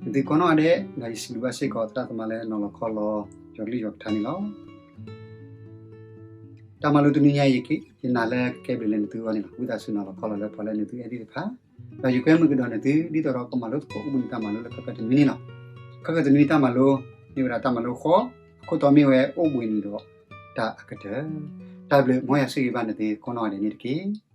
နသုကိးနီၢ်ဂၤဒဲး, ဒီးယစံးဘျုးဘၣ်စ့ၢ်ကီးသရၣ်သမါလၢနီၤလီၤခီလီၤ ယွၤကလုၢ်ယွၤကထါန့ၣ်လီၤ. တၢ်မၤလိတနွံညါအံၤ ယနာ်လၢကကဲဘျုးလၢနသုအဂီၢ်န့ၣ်လီၤ. ဝံသးစူၤနီၤလီၤခီလီၤလၢပှၤလၢနသုအဲၣ်သ့ၣ်တဖၣ်, ဒီးယကွဲမုာ်ကဒီးနသု ဒ်သိးဒီးကမၤလိသကိးအိၣ်ဘှံးနံၤတၢ်မၤလိလၢခဲကနွံန့ၣ်လီၤ. ခဲကနွံတၢ်မၤလိ မ့ၢ်ဝဲဒၣ်တၢ်မၤလိဃီ, အခိၣ်တီမ့ၢ်ဝဲအိၣ်ဘှံးနံၤဒီးတၢ်အကတၢၢ်. တၢ်ဘျုးမ်ယွၤဆိၣ်ဂ့ၤဘၣ်နသုကိးနီၢ်ဂၤဒဲးန့ၣ်တက့ၢ်.